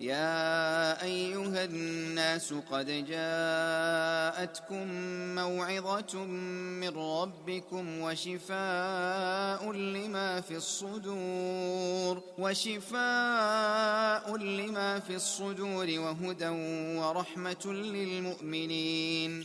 يا أيها الناس قد جاءتكم موعظة من ربكم وشفاء لما في الصدور وهدى ورحمة للمؤمنين.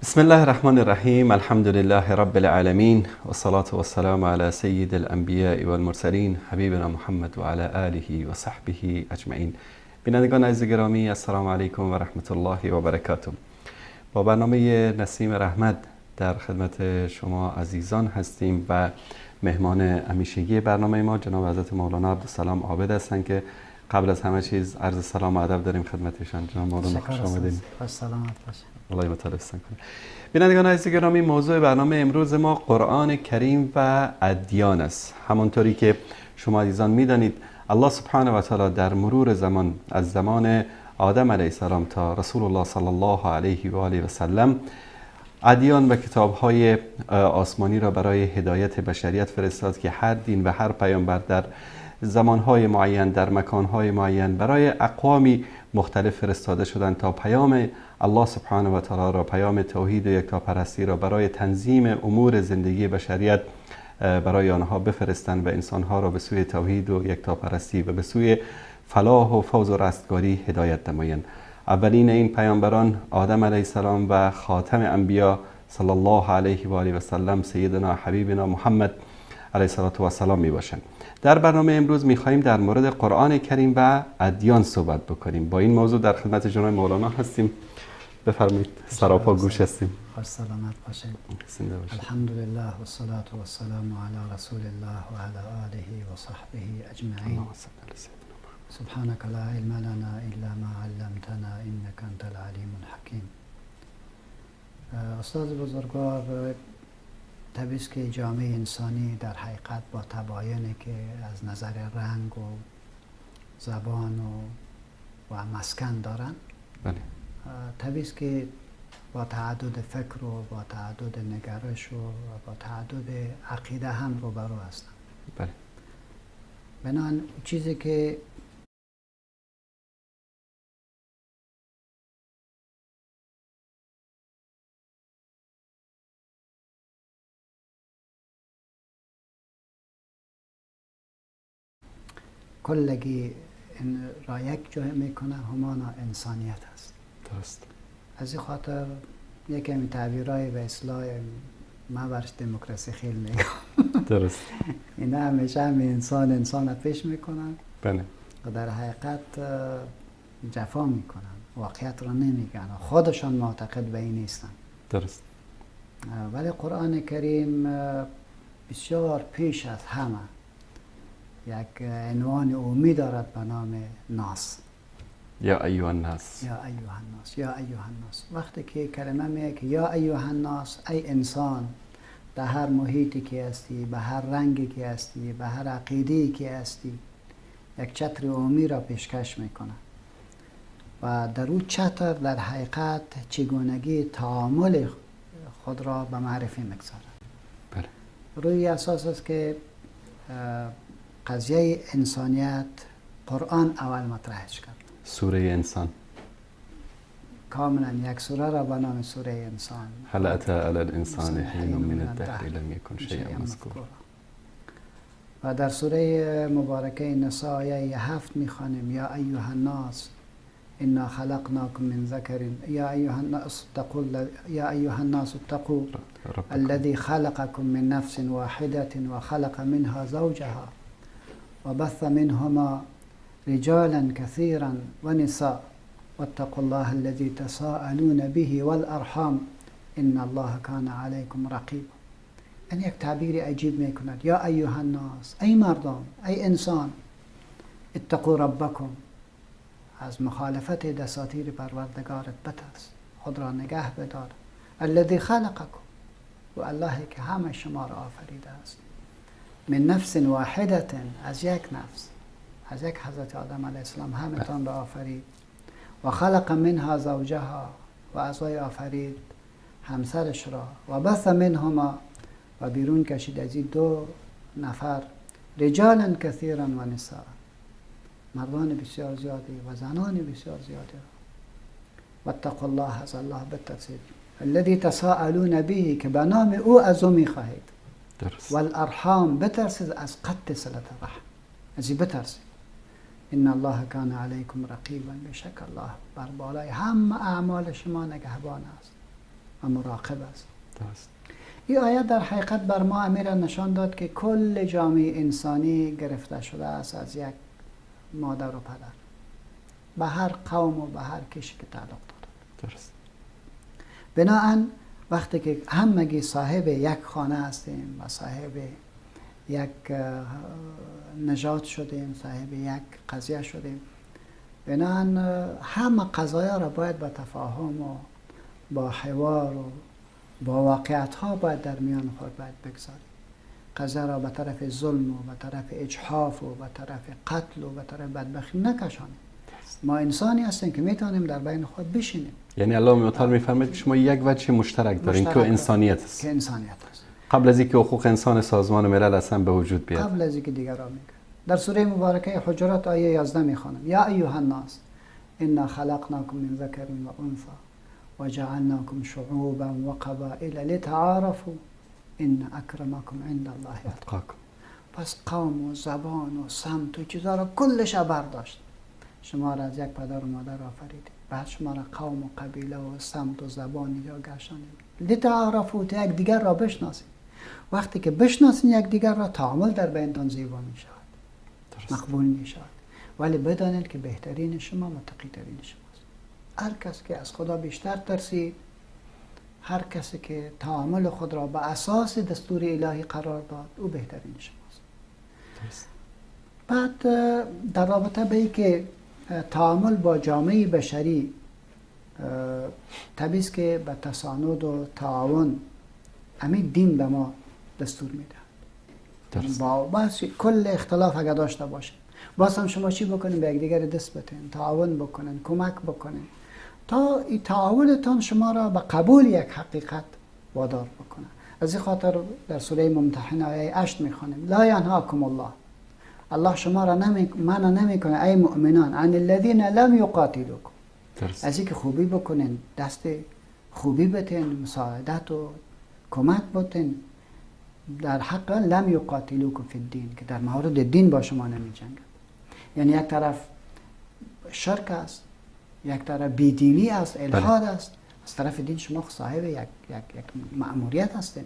بسم الله الرحمن الرحیم. الحمد لله رب العالمین والصلاة والسلام على سید الانبیاء والمرسلین حبیبنا محمد و علی آله و صحبه اجمعین. بینندگان عزیز گرامی، السلام علیکم و رحمت الله و برکاته. با برنامه نسیم رحمت در خدمت شما عزیزان هستیم و مهمان همیشگی برنامه ما جناب حضرت مولانا عبدالسلام عابد هستند که قبل از همه چیز عرض سلام و ادب داریم خدمتشان. جناب مولانا خوش آمدید. خوش سلامت باشید. الله متعال کنه. بینندگان عزیز گرامی، موضوع برنامه امروز ما قرآن کریم و ادیان است. همانطوری که شما عزیزان میدانید، الله سبحانه و تعالی در مرور زمان از زمان آدم علیه السلام تا رسول الله صلی الله علیه و آله و سلم ادیان و کتاب‌های آسمانی را برای هدایت بشریت فرستاد که هر دین و هر پیامبر در زمانهای معین در مکانهای معین برای اقوامی مختلف فرستاده شدند تا پیام الله سبحانه و تعالی را، پیام توحید و یکتاپرستی را برای تنظیم امور زندگی بشریت برای آنها بفرستند و انسانها را به سوی توحید و یکتاپرستی و به سوی فلاح و فوز و رستگاری هدایت نمایند. اولین این پیامبران آدم علیه السلام و خاتم انبیا صلی الله علیه و آله و سلم سیدنا حبیبنا محمد علیه السلام می باشند. در برنامه امروز می خواهیم در مورد قرآن کریم و ادیان صحبت بکنیم. با این موضوع در خدمت جناب مولانا هستیم. بفرمایید، سراپا گوش هستیم. خوش سلامت باشید. الحمدلله و الصلاة و السلام علی رسول الله و علی آله و صحبه اجمعین. سبحانك لا علم لنا الا ما علمتنا انك انت العلیم الحکیم. استاد بزرگوار، طبیعی است که جامعه انسانی در حقیقت با تباینی که از نظر رنگ و زبان و مسکن دارن، بله، طبیعی است که با تعدد فکر و با تعدد نگرش و با تعدد عقیده هم روبرو هستند. بله. بنابراین چیزی که کلگی را یک جای میکنه همانا انسانیت است. درست. از این خاطر یکی از تعبیرهای به اصلاح من برش دموکراسی خیلی میگم. درست. اینا همیشه هم انسان انسان پیش میکنن. بله. و در حقیقت جفا میکنن، واقعیت را نمیگن، خودشان معتقد به این نیستن. درست. ولی قرآن کریم بسیار پیش از همه یک عنوان عمومی دارد به نام ناس. یا ایها الناس. یا ایها الناس، یا ایها الناس. وقتی که کلمه میگه که یا ایها الناس، ای انسان، در هر محیطی که هستی، به هر رنگی که هستی، به هر عقیده‌ای که هستی، یک چتر عمومی را پیشکش میکنه و در او چتر در حقیقت چگونگی تعامل خود را به معرفی میگذارد. بله. روی اساس است که قضیه انسانیت قرآن اول مطرحش کرد. سوره انسان کاملا یک سوره را به نام سوره انسان. هل اتى علی الانسان حین من الدهر لم یکن شیئا مذکورا. و در سوره مبارکه نساء آیه 7 میخوانیم یا ایها الناس انا خلقناکم من ذکر یا ایها الناس اتقوا یا ایها الناس اتقوا الذي خلقكم من نفس واحدة وخلق منها زوجها وبث منهما رجالا كثيرا ونساء واتقوا الله الذي تساءلون به والأرحام إن الله كان عليكم رقيبا. این یک تعبیر عجیب میکند. یا ایها الناس، ای مردم، ای انسان، اتقوا ربکم، از مخالفت دساتیر پروردگارت بترس، خود را نگه بدار. الذی خلقکم، و الله که همه شما را آفریده است، من نفس واحدة، از یک نفس، از یک حضرت آدم علیه السلام همتان را آفرید. و خلق منها زوجها، و از وی آفرید همسرش را، و بث منهما، و بیرون کشید از این دو نفر، رجالا کثیرا و نساء، مردان بسیار زیادی و زنان بسیار زیادی. واتقوا الله، از الله بترسید، الذي تساءلون به، که به نام او از او میخواهید. والارحام، بترسید از قطع صلة رحم، از این بترسید. ان الله کان علیکم رقیبا، بشک الله بر بالای همه اعمال شما نگهبان است و مراقب است. درست. این آیت در حقیقت بر ما امیر نشان داد که کل جامعه انسانی گرفته شده است از یک مادر و پدر، به هر قوم و به هر کشی که تعلق دارد. درست. بناهن وقتی که همگی صاحب یک خانه هستیم و صاحب یک نژاد شدیم، صاحب یک قضیه شدیم، بناهن همه قضایا را باید با تفاهم و با حوار و با واقعیت ها باید در میان خود باید بگذاریم. قضیه را به طرف ظلم و به طرف اجحاف و به طرف قتل و به طرف بدبختی نکشانیم. ما انسانی هستیم که میتونیم در بین خود بشینیم. یعنی الله متعال میفرماید که شما یک وجه مشترک دارین که انسانیت است. که انسانیت است. قبل از اینکه حقوق انسان سازمان ملل اصلا به وجود بیاد. قبل از اینکه دیگران میگه. در سوره مبارکه حجرات آیه 11 میخوانم: یا ایها الناس انا خلقناکم من ذکر و انثی و جعلناکم شعوبا و قبائل لتعارفوا ان اکرمکم عند الله اتقاکم. پس قوم و زبان و سمت و چیزا را کلش برداشت. شما را از یک پدر و مادر آفرید، بعد شما را قوم و قبیله و سمت و زبان یا گشتانید. لتعارفوا، تا یک دیگر را بشناسید. وقتی که بشناسین یک دیگر را، تعامل در بینتان زیبا می شود، مقبول می شود. ولی بدانید که بهترین شما متقی ترین شماست. هر کس که از خدا بیشتر ترسید، هر کسی که تعامل خود را به اساس دستور الهی قرار داد، او بهترین شماست. درست. بعد در رابطه به که تعامل با جامعه بشری طبیعی است که به تساند و تعاون همین دین به ما دستور میده. با بس کل اختلاف اگر داشته باشه، باز هم شما چی بکنین؟ به یکدیگر دست بتین، تعاون بکنین، کمک بکنین، تا این تعاونتان شما را به قبول یک حقیقت وادار بکنه. از این خاطر در سوره ممتحنه آیه 8 میخوانیم: لا ینهاکم الله، الله شما را منع نمیکنه ای مؤمنان، عن الذین لم یقاتلوکم، از اینکه خوبی بکنین، دست خوبی بتین، مساعدت و کمک بتین، در حق لم یقاتلوکم فی الدین، که در مورد دین با شما نمی جنگند. یعنی یک طرف شرک است، یک طرف بیدینی است، الحاد است، از طرف دین شما صاحب یک مأموریت هستین.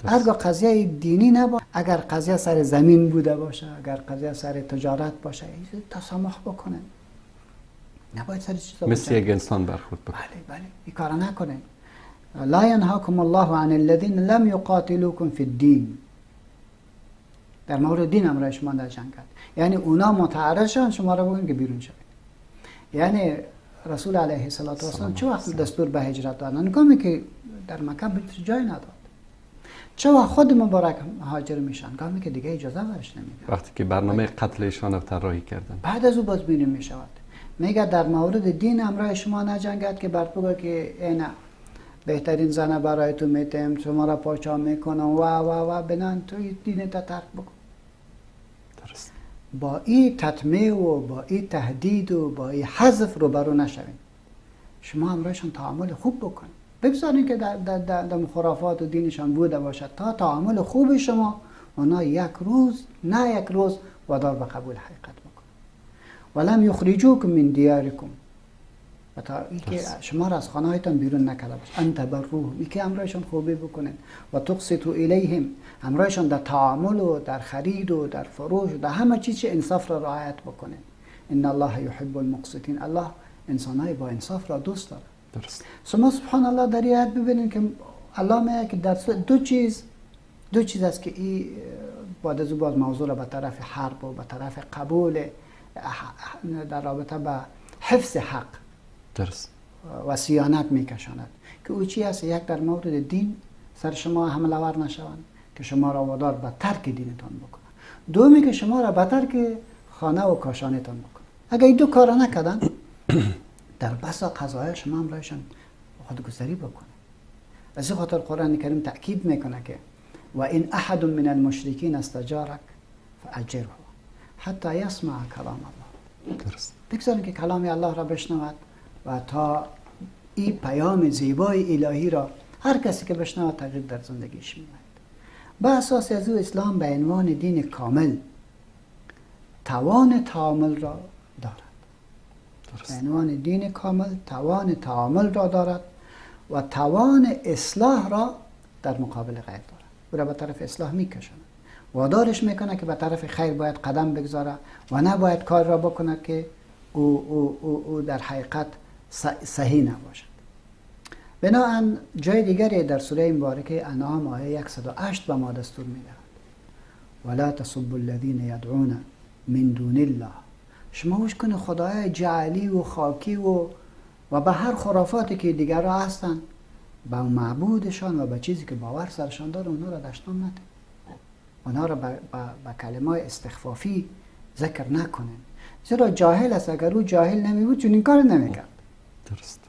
هرگاه قضیه دینی نباشه، اگر قضیه سر زمین بوده باشه، اگر قضیه سر تجارت باشه، تسامح بکنن، نباید سر چیزا مثل یک انسان برخورد بکنن. بله بله، این کارا نکنن. لا ینهاکم الله عن الذین لم یقاتلوکم فی الدین، در مورد دین امرای شما در جنگ کرد. یعنی اونا متعرض شدن شما را بگن که بیرون شوید. یعنی رسول علیه الصلاة والسلام چه وقت دستور به هجرت دادن؟ هنگامی که در مکه جای نداد. چه وقت خود مبارک هاجر میشن؟ هنگامی که دیگه اجازه برش نمیدن، وقتی که برنامه قتلشان را طراحی کردن. بعد از او باز بیرون میشود. میگه در مورد دین امرای شما نجنگد که برات بگه که اینا بهترین زن برای تو میتم، شما را پاچا میکنم و و و، بنان تو دین تا ترک بکن. درست. با این تطمیع و با این تهدید و با این حذف روبرو نشوین. شما همراهشان تعامل خوب بکن، بگذارین که در خرافات و دینشان بوده باشد، تا تعامل خوب شما اونا یک روز نه یک روز وادار به قبول حقیقت بکن. ولم یخرجوکم من دیارکم، و تا اینکه شما را از خانه هایتان بیرون نکرده باش. ان تبروهم، اینکه همراهشان خوبی بکنین، و تقسطوا الیهم، همراهشان در تعامل و در خرید و در فروش و در همه چیز انصاف را رعایت بکنین. ان الله یحب المقسطین، الله انسانهای با انصاف را دوست داره. درست. شما سبحان الله در آیت ببینید که الله میگه که در دو چیز است که این بعد از او باز موضوع را به طرف حرب و به طرف قبول در رابطه با حفظ حق درست و صیانت میکشاند، که او چی است؟ یک، در مورد دین سر شما حمله ور نشوند که شما را وادار به ترک دینتان بکنند. دومی که شما را به ترک خانه و کاشانتان بکنند. اگر این دو کار نکردن در بسا قضایا شما هم رایشان خودگذری بکنه. از این خاطر قرآن کریم تأکید میکنه که و این احد من المشرکین استجارک فاجره حتی یسمع کلام الله. درست. بگذاریم که کلام الله را بشنود و تا این پیام زیبای الهی را هر کسی که بشنود تغییر در زندگیش میاد. به اساس از او اسلام به عنوان دین کامل توان تعامل را دارد. درست. به عنوان دین کامل توان تعامل را دارد و توان اصلاح را در مقابل غیر دارد. او را به طرف اصلاح میکشاند، وادارش میکنه که به طرف خیر باید قدم بگذاره و نباید کار را بکنه که او در حقیقت صحیح نباشد. بنابراین جای دیگری در سوره مبارکه انعام آیه 108 به ما دستور میدهد: ولا تسبوا الذین یدعون من دون الله. شما گوش کنید، خدای جعلی و خاکی و به هر خرافاتی که دیگرها هستن، به معبودشان و به چیزی که باور سرشان داره اونها را دشنام نده، اونها را به کلمه استخفافی ذکر نکنن، زیرا جاهل است. اگر او جاهل نمی بود چون این کار نمیکرد. درست.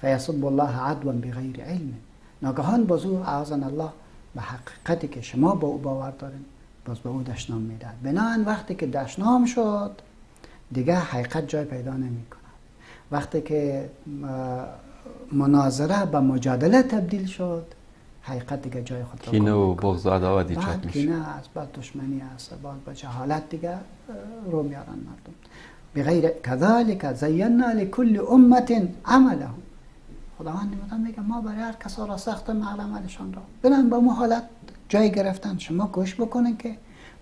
فیسب الله عدوا بغیر علم. ناگهان باز او اعاذنا الله به حقیقتی که شما با او باور دارین باز به او دشنام میدهد. بنابراین وقتی که دشنام شد دیگه حقیقت جای پیدا نمیکنه. وقتی که مناظره به مجادله تبدیل شد، حقیقت دیگه جای خود را کینه و بغض و عداوت ایجاد میشه. کینه است، بعد دشمنی است، بعد به جهالت دیگه رو میارن مردم. بغیر کذالک زینا لکل امه عملهم. خداوند میگه ما برای هر کس را ساختم عملشان را. بنابراین با ما حالت جای گرفتن، شما کوشش بکنین که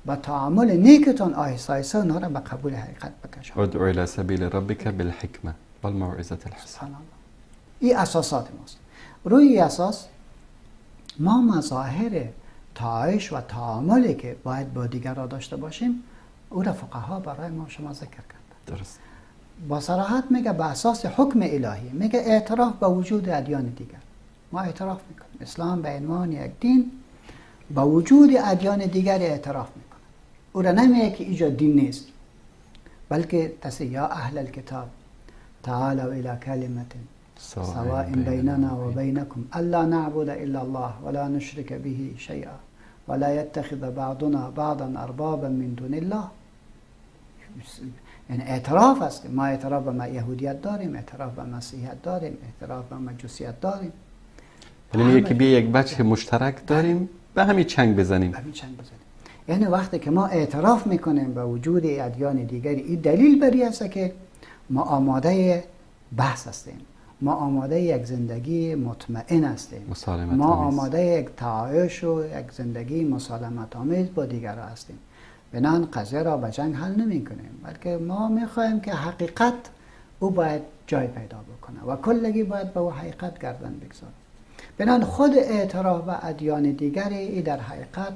با تعامل نیکتون آهسته آهسته اونها را به قبول حقیقت بکشون. ادعو الی سبیل ربک بالحکمه والموعظه الحسنه. سبحان الله. این اساسات ماست. روی اساس ما مظاهر تعایش و تعاملی که باید با دیگران داشته باشیم او را فقها برای ما شما ذکر کردن. درست. با صراحت میگه به اساس حکم الهی، میگه اعتراف به وجود ادیان دیگر. ما اعتراف میکنیم اسلام به عنوان یک دین با وجود ادیان دیگر اعتراف میکنه. او را نمیگه که اینجا دین نیست، بلکه یا اهل الکتاب تعالوا الى کلمة سواء بیننا و بینکم الا نعبد الا الله ولا نشرك به شیئا ولا يتخذ بعضنا بعضا اربابا من دون الله. یعنی اعتراف است. ما اعتراف به یهودیت داریم، اعتراف به مسیحیت داریم، اعتراف به مجوسیت داریم. یعنی یکی بیا یک بچه مشترک داریم، به همین چنگ بزنیم. به همین چنگ بزنیم. یعنی وقتی که ما اعتراف میکنیم به وجود ادیان دیگری، این دلیل بر این است که ما آماده بحث هستیم، ما آماده یک زندگی مطمئن هستیم، ما آماده یک تعایش و یک زندگی مسالمت آمیز با دیگران هستیم. بنابراین قضیه را به جنگ حل نمی کنیم، بلکه ما میخواهیم که حقیقت او باید جای پیدا بکنه و کلگی باید به او حقیقت گردن بگذاره. بنابراین خود اعتراف به ادیان دیگری ای در حقیقت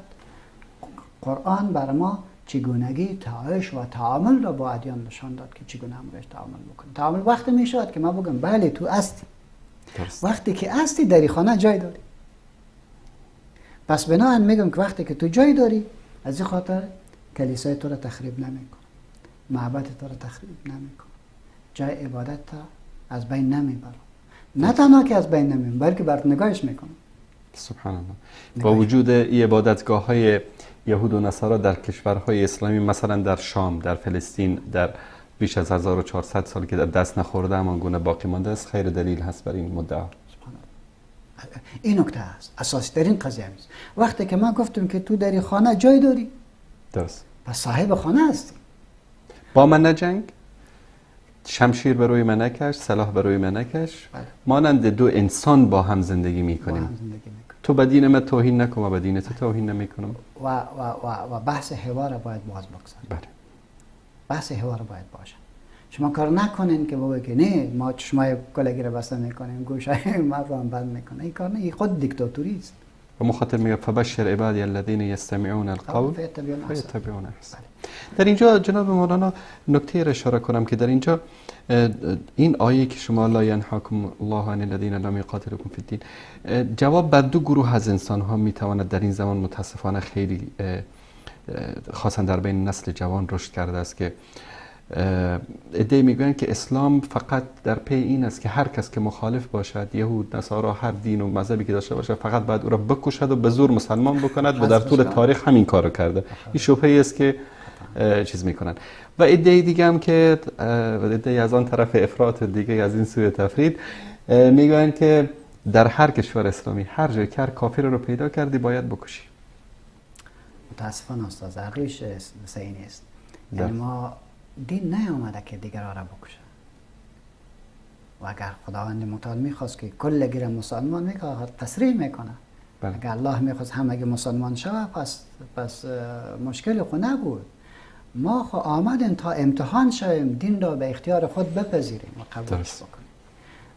قرآن بر ما چگونگی تعایش و تعامل را با ادیان نشان داد که چگونه همراهش تعامل بکنیم. تعامل وقتی میشود که ما بگم بله تو هستی، وقتی که هستی در خانه جای داری. پس بنابراین میگم که وقتی که تو جای داری، از این خاطر کلیسای تو را تخریب نمیکنه، معبد تو را تخریب نمیکنه، جای عبادت تا از بین نمیبره. نه تنها که از بین نمیبره بلکه برات نگاهش میکنه. سبحان الله. با وجود این عبادتگاه های یهود و نصارا در کشورهای اسلامی، مثلا در شام، در فلسطین، در بیش از 1400 سال که در دست نخورده همان گونه باقی مانده است، خیر دلیل هست بر این مدعا. سبحان الله. این نکته است، اساسی ترین قضیه است. وقتی که ما گفتم که تو در خانه جای داری، درست، پس صاحب خانه هستی. با من نجنگ، شمشیر بر روی من نکش، سلاح بر روی من نکش. بله. مانند دو انسان با هم زندگی میکنیم. تو به دین من توهین نکن و به دین تو توهین نمیکنم. و و و و بحث حوار باید باز بگذاریم. بله. بحث حوار باید باشه. شما کار نکنین که بگید که نه ما چشمای کلگی رو بسته میکنیم، گوشای ما رو هم بند میکنه. این کار نه، این خود دیکتاتوری است. و مخاطب میگه فبشر عبادی الذین یستمعون القول فیتبعون احسنه. در اینجا جناب مولانا نکته را اشاره کنم که در اینجا این آیه که شما لا ینهاکم الله عن الذین لم یقاتلوکم فی الدین، جواب بر دو گروه از انسان ها میتواند در این زمان متاسفانه خیلی خاصا در بین نسل جوان رشد کرده است که عده‌ای میگویند که اسلام فقط در پی این است که هر کس که مخالف باشد، یهود، نصارا، هر دین و مذهبی که داشته باشد، فقط باید او را بکشد و به زور مسلمان بکند و در طول تاریخ همین کارو کرده. این شبهه است که چیز میکنن. و عده‌ای دیگه هم که عده‌ای از آن طرف افراط، دیگه از این سوی تفرید، میگویند که در هر کشور اسلامی هر جای که هر کافر رو پیدا کردی باید بکشی. متاسفانه استاد عقلش صحیح نیست. یعنی ما دین نیامده که دیگران را بکشه. و اگر خداوند متعال میخواست که کل گیر مسلمان میکنه، تصریح میکنه. بله. اگر الله میخواست همه مسلمان شوه، پس مشکل خو نبود. ما خو آمدیم تا امتحان شویم، دین را به اختیار خود بپذیریم و قبولش بکنیم.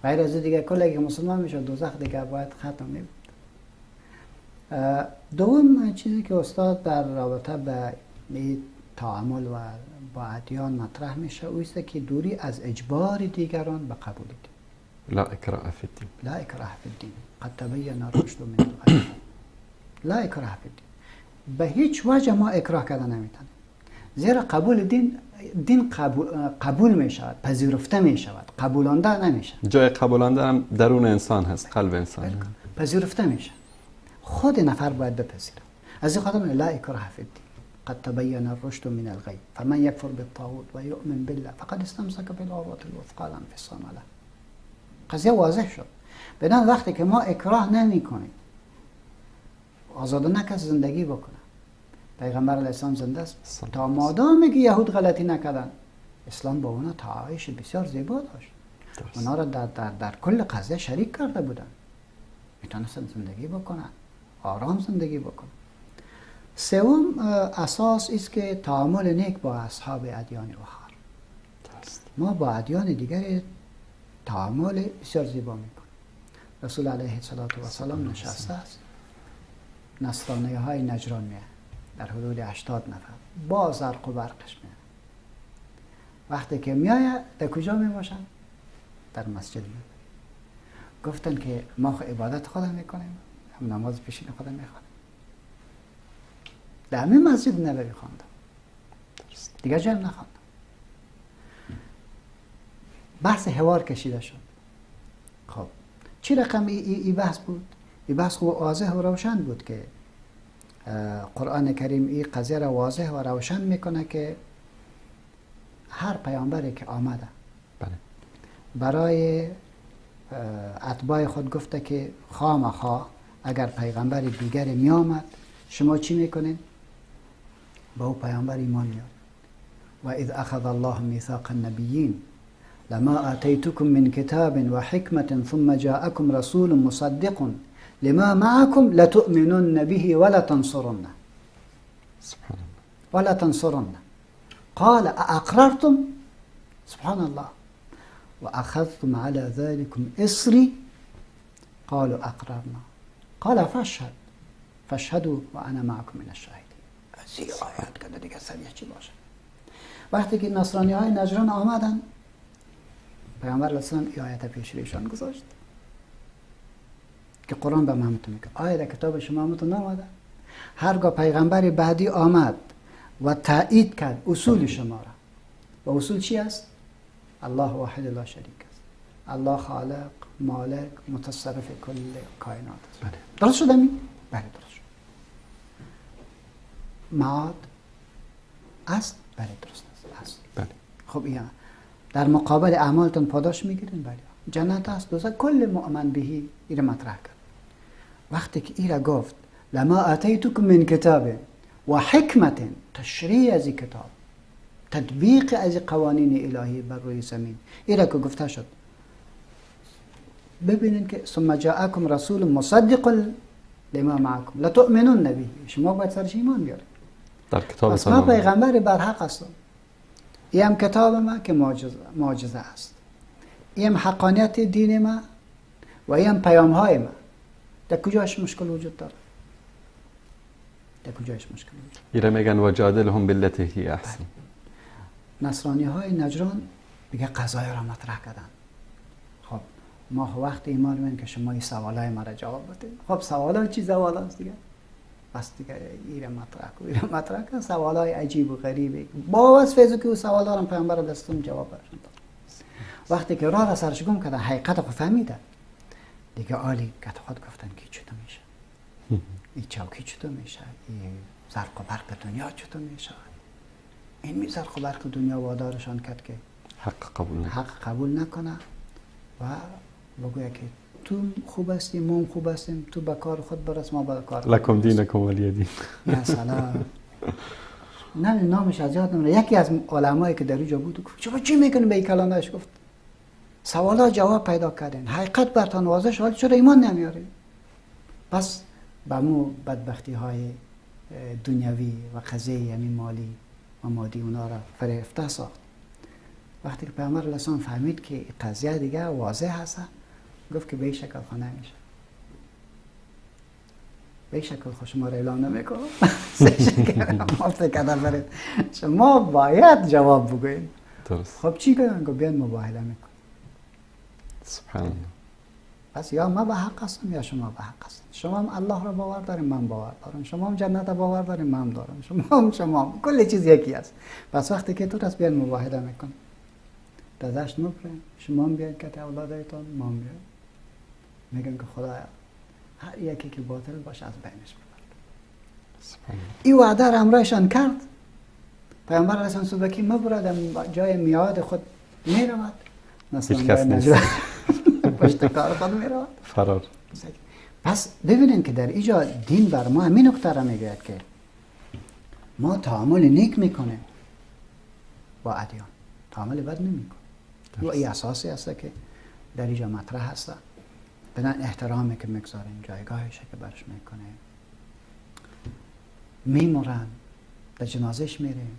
غیر از دیگه کل مسلمان میشد، دوزخ دیگه باید ختم میبود. دوم چیزی که استاد در رابطه به تعامل و با ادیان مطرح میشه، اویست که دوری از اجبار دیگران به قبول دین. لا اکراه فی الدین. لا اکراه فی الدین. قد تبین الرشد من الغی. لا اکراه فی الدین. به هیچ وجه ما اکراه کردن نمیتونیم. زیرا قبول دین، دین قبول می شود، پذیرفته می شود، قبولانده نمیشه. جای قبولانده هم درون انسان هست، قلب انسان. پذیرفته میشه. خود نفر باید بپذیره. از این خاطر لا اکراه فی الدین. قد تبين الرشد من الغي فمن يكفر بالطاغوت ويؤمن بالله فقد استمسك بالعروة الوثقى لا انفصام لها. قضیه واضح شد. بدن وقتی که ما اکراه نمی کنیم، آزادانه کس زندگی بکنه. پیغمبر علیه السلام زنده است تا مادامی که یهود غلطی نکردن، اسلام با اونا تعایش بسیار زیبا داشت. اونا را در کل قضیه شریک کرده بودن، میتونستن زندگی بکنن، آرام زندگی بکنن. سوم اساس است که تعامل نیک با اصحاب ادیان اخر. ما با ادیان دیگر تعامل بسیار زیبا میکنیم. رسول علیه السلام نشسته است، نصرانی های نجران میه، در حدود 80 نفر با زرق و برقش میه. وقتی که میایه در کجا میباشن؟ در مسجد می. گفتن که ما خو عبادت خدا میکنیم، هم نماز پیشین خدا میخوانیم. در همین مسجد نبوی خواندم، دیگه جایم نخواندم. بحث حوار کشیده شد. خب چی رقم ای بحث بود؟ ای بحث خب واضح و روشن بود که قرآن کریم ای قضیه را واضح و روشن میکنه که هر پیامبری که آمده، بله، برای اتباع خود گفته که خامخا اگر پیغمبر دیگر می آمد شما چی میکنین؟ با او پیامبر ایمان میارید. و اذ اخذ الله میثاق النبیین لما آتیتکم من کتاب و حکمت ثم جاءکم رسول مصدق لما معكم لتؤمنن به ولا تنصرنه. سبحان الله. ولا تنصرنه. قال أأقررتم؟ سبحان الله. وأخذتم على ذلكم إصري؟ قالوا أقررنا. قال فاشهد فاشهدوا وأنا معكم من الشاهدين. از این آیات که دیگه صریح چی باشه. وقتی که نصرانی های نجران آمدن، پیامبر علیه السلام این آیت پیش رویشان گذاشت که قرآن به من میگه آیا در کتاب شما متون نامده؟ هرگاه پیغمبر بعدی آمد و تایید کرد اصول شما را، و اصول چی است؟ الله واحد لا شریک است، الله خالق مالک متصرف کل کائنات است. بله. درست شد امین؟ بله درست شد. معاد است؟ بله درست است. بله. خب این در مقابل اعمالتون پاداش میگیرین؟ بله. جنت است، دوزخ، کل مؤمن بهی این را مطرح کرد. وقتی که این را گفت لما آتیتکم من کتاب و حکمت، تشریع از این کتاب، تطبیق از قوانین الهی بر روی زمین، این را که گفته شد، ببینین که ثم جاءکم رسول مصدق لما معکم لتؤمنن به، شما باید سرش ایمان بیارید. در کتاب پس ما پیغمبر برحق هستم، این هم کتاب ما که معجزه است، این هم حقانیت دین ما و این هم پیام های ما. در کجاش مشکل وجود داره؟ در کجاش مشکل وجود داره؟ ایره میگن و جادلهم بالتي هی احسن. نصرانی های نجران میگه قضایا را مطرح کردن. خب ما وقت ایمان میگن که شما این سوالای ما را جواب بدید. خب سوالا چی سوالا است دیگه؟ بس دیگه ایره مطرح کن، ایره مطرح کن، سوالای عجیب و غریبه. با وصف که او سوال دارم پیامبر علیه السلام جواب برشون داد. وقتی که راه را سرش گم کردن، حقیقت خود فهمیدن دیگه، عالی که خود گفتن که چطور میشه این چوکی، چطور میشه این زرق و برق دنیا، چطور میشه این می زرق و برق دنیا وادارشان کرد که حق قبول نکنه و بگویه که تو خوب هستی، ما هم خوب هستیم، تو به کار خود برس، ما به کار لکم دینکم ولی دین. یا سلام. نه نامش از یاد نمیره، یکی از علمایی که در اونجا بود گفت شما چی میکنی به این کلانش؟ گفت سوالا جواب پیدا کردین، حقیقت برتان واضح شد، چرا ایمان نمیارین؟ پس به مو بدبختی های دنیوی و قضیه یعنی مالی و مادی اونا را فریفته ساخت. وقتی که پیامبر علیه السلام فهمید که قضیه دیگه واضح هست، گفت که به این شکل خانه نمیشه، به این شکل خود شما را اعلام نمیکنم. برید شما باید جواب بگوین. درست. خب چی کنن؟ گفت بیان مباهله میکن. سبحان الله. پس یا ما به حق هستم یا شما به حق هستم. شما هم الله را باور داریم، من باور دارم. شما هم جنت باور داریم، من دارم. شما هم کل چیز یکی است. پس وقتی که تو رست بیان مباهله میکن، داداش نپرین، شما هم بیان که اولادایتان، ما هم بیان. میگن که خدایا هر یکی که باطل باشه از بینش ببر. این وعده را همراهشان کرد. پیامبر علیه السلام صبحکی مبرد جای میعاد خود میرود، هیچ کس نیست، پشت کار خود میرود، فرار. پس ببینین که در اینجا دین بر ما همین نکته را میگوید که ما تعامل نیک میکنیم با ادیان، تعامل بد نمیکنیم. و این اساسی است که در اینجا مطرح هست. بنان احترامی که میگذاریم، جایگاهش که برش میکنیم، میمورن، در جنازش میریم.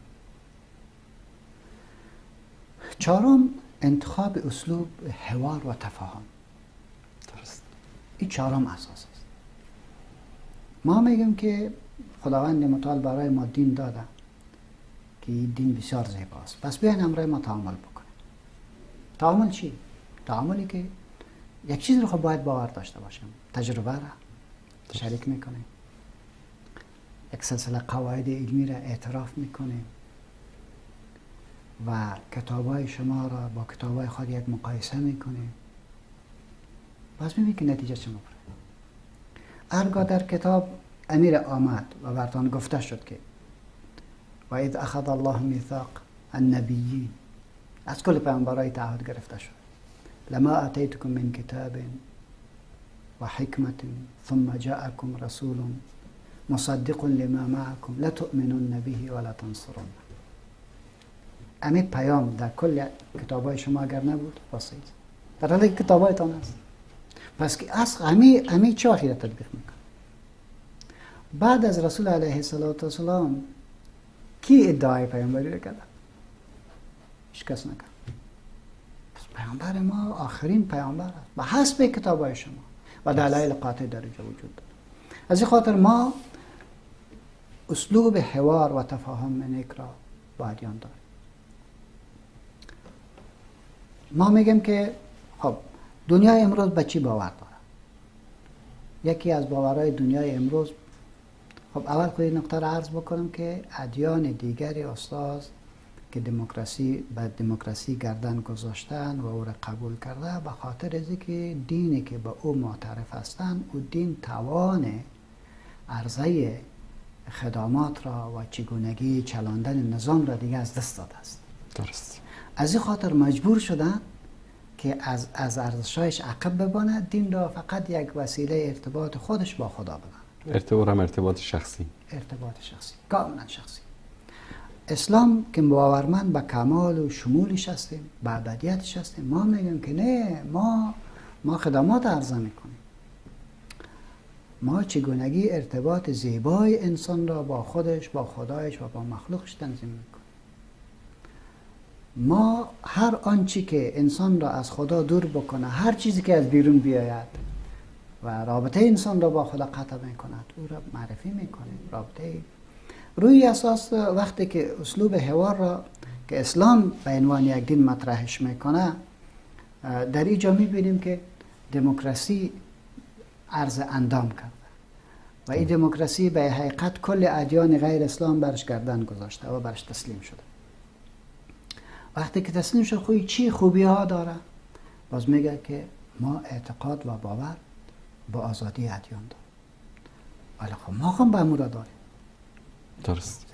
چهارم، انتخاب اسلوب حوار و تفاهم. درست. این چهارم اساس است. ما میگیم که خداوند متعال برای ما دین داده که این دین بسیار زیباست، پس بیاین همراه ما تعامل بکنیم. تعامل چی؟ تعاملی که یک چیز رو خب باید باور داشته باشیم، تجربه را شریک میکنیم، یک سلسله قواعد علمی را اعتراف میکنیم و کتابای شما را با کتابای خود یک مقایسه میکنیم. پس میبینید که نتیجه چه میبره. هرگاه در کتاب امیر آمد و برتان گفته شد که و اذ اخذ الله میثاق النبیین، از کل پیامبرای تعهد گرفته شد، لما آتیتکم من کتاب و حکمت ثم جاءکم رسول مصدق لما معکم لتؤمنن به ولا تنصرن. امید پیام در کل کتابای شما اگر نبود واسه در حالی که کتابایتان هست. پس که از امی چه وقتی را تطبیق میکنه؟ بعد از رسول علیه السلام کی ادعای پیامبری را کرد؟ هیچ کس نکرد. پس پیامبر ما آخرین پیامبر است به حسب کتابای شما و دلایل قاطع در اینجا وجود داره. از این خاطر ما اسلوب حوار و تفاهم نیک را با ادیان داریم. ما میگیم که خب دنیای امروز به چی باور داره؟ یکی از باورهای دنیای امروز، خب اول خود این نقطه را عرض بکنم که ادیان دیگری استاد که دموکراسی به دموکراسی گردن گذاشتن و او را قبول کرده، به خاطر از اینکه دینی که به او معترف هستند، او دین توان عرضه خدمات را و چگونگی چلاندن نظام را دیگه از دست داده است. درست. از این خاطر مجبور شدن که از ارزش‌هایش عقب بباند، دین را فقط یک وسیله ارتباط خودش با خدا بداند. ارتباط هم ارتباط شخصی. ارتباط شخصی، کاملا شخصی. اسلام که باورمند به کمال و شمولش هستیم، به ابدیتش هستیم، ما میگیم که نه، ما خدمات عرضه میکنیم. ما چگونگی ارتباط زیبای انسان را با خودش، با خدایش و با مخلوقش تنظیم میکنیم. ما هر آنچه که انسان را از خدا دور بکنه، هر چیزی که از بیرون بیاید و رابطه انسان را با خدا قطع میکند، او را معرفی میکنیم. رابطه روی اساس وقتی که اسلوب حوار را که اسلام به عنوان یک دین مطرحش میکنه، در اینجا میبینیم که دموکراسی عرض اندام کرده، و این دموکراسی به حقیقت کل ادیان غیر اسلام برش گردن گذاشته و برش تسلیم شده. وقتی که تسلیم شد خوی چی خوبی ها داره؟ باز میگه که ما اعتقاد و باور با آزادی ادیان داریم. ولی خب ما هم به امور داریم. درست.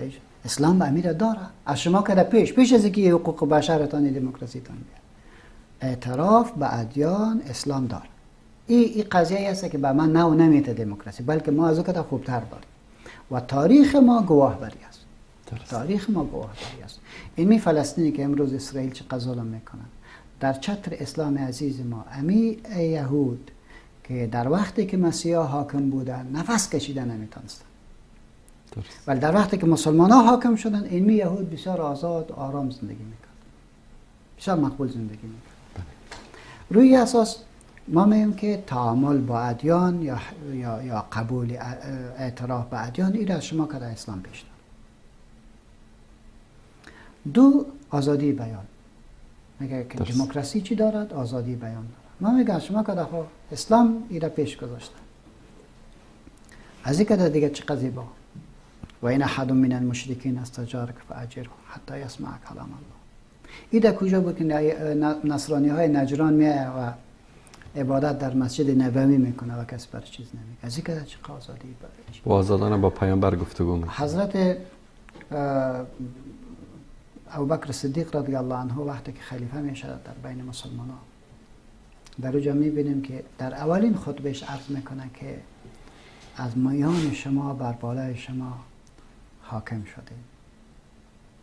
اسلام به امیر داره. از شما که پیش از اینکه حقوق بشرتان دموکراسی تان بیاد، اعتراف به ادیان اسلام داره. این قضیه است که به من نه و نمیته دموکراسی، بلکه ما از او که خوبتر داریم و تاریخ ما گواه بری است. درست. تاریخ ما گواه بری است. این می فلسطینی که امروز اسرائیل چه ظلم میکنن، در چتر اسلام عزیز ما امی یهود که در وقتی که مسیحا حاکم بودن نفس کشیدن نمیتونستن، ولی در وقتی که مسلمان ها حاکم شدن این می یهود بسیار آزاد آرام زندگی میکرد، بسیار مقبول زندگی میکرد. روی اساس ما میگیم که تعامل با ادیان یا قبول اعتراف به ادیان این از شما که در اسلام پیش داره. دو، آزادی بیان. میگه که دموکراسی چی دارد؟ آزادی بیان دارد. ما میگم شما که خب اسلام ایره پیش گذاشته. از این که دیگه چه قضیه با و این احد من المشرکین استجارک فاجره حتی یسمع کلام الله. این در کجا بود که نصرانی های نجران میایه و عبادت در مسجد نبوی میکنه و کسی بر چیز نمیگه. از این که چه آزادی برای و آزادانه با پیامبر گفتگو میکنه. حضرت ابوبکر صدیق رضی الله عنه وقتی که خلیفه میشه در بین مسلمان ها، در اونجا میبینیم که در اولین خطبهش عرض میکنه که از میان شما بر بالای شما حاکم شدیم،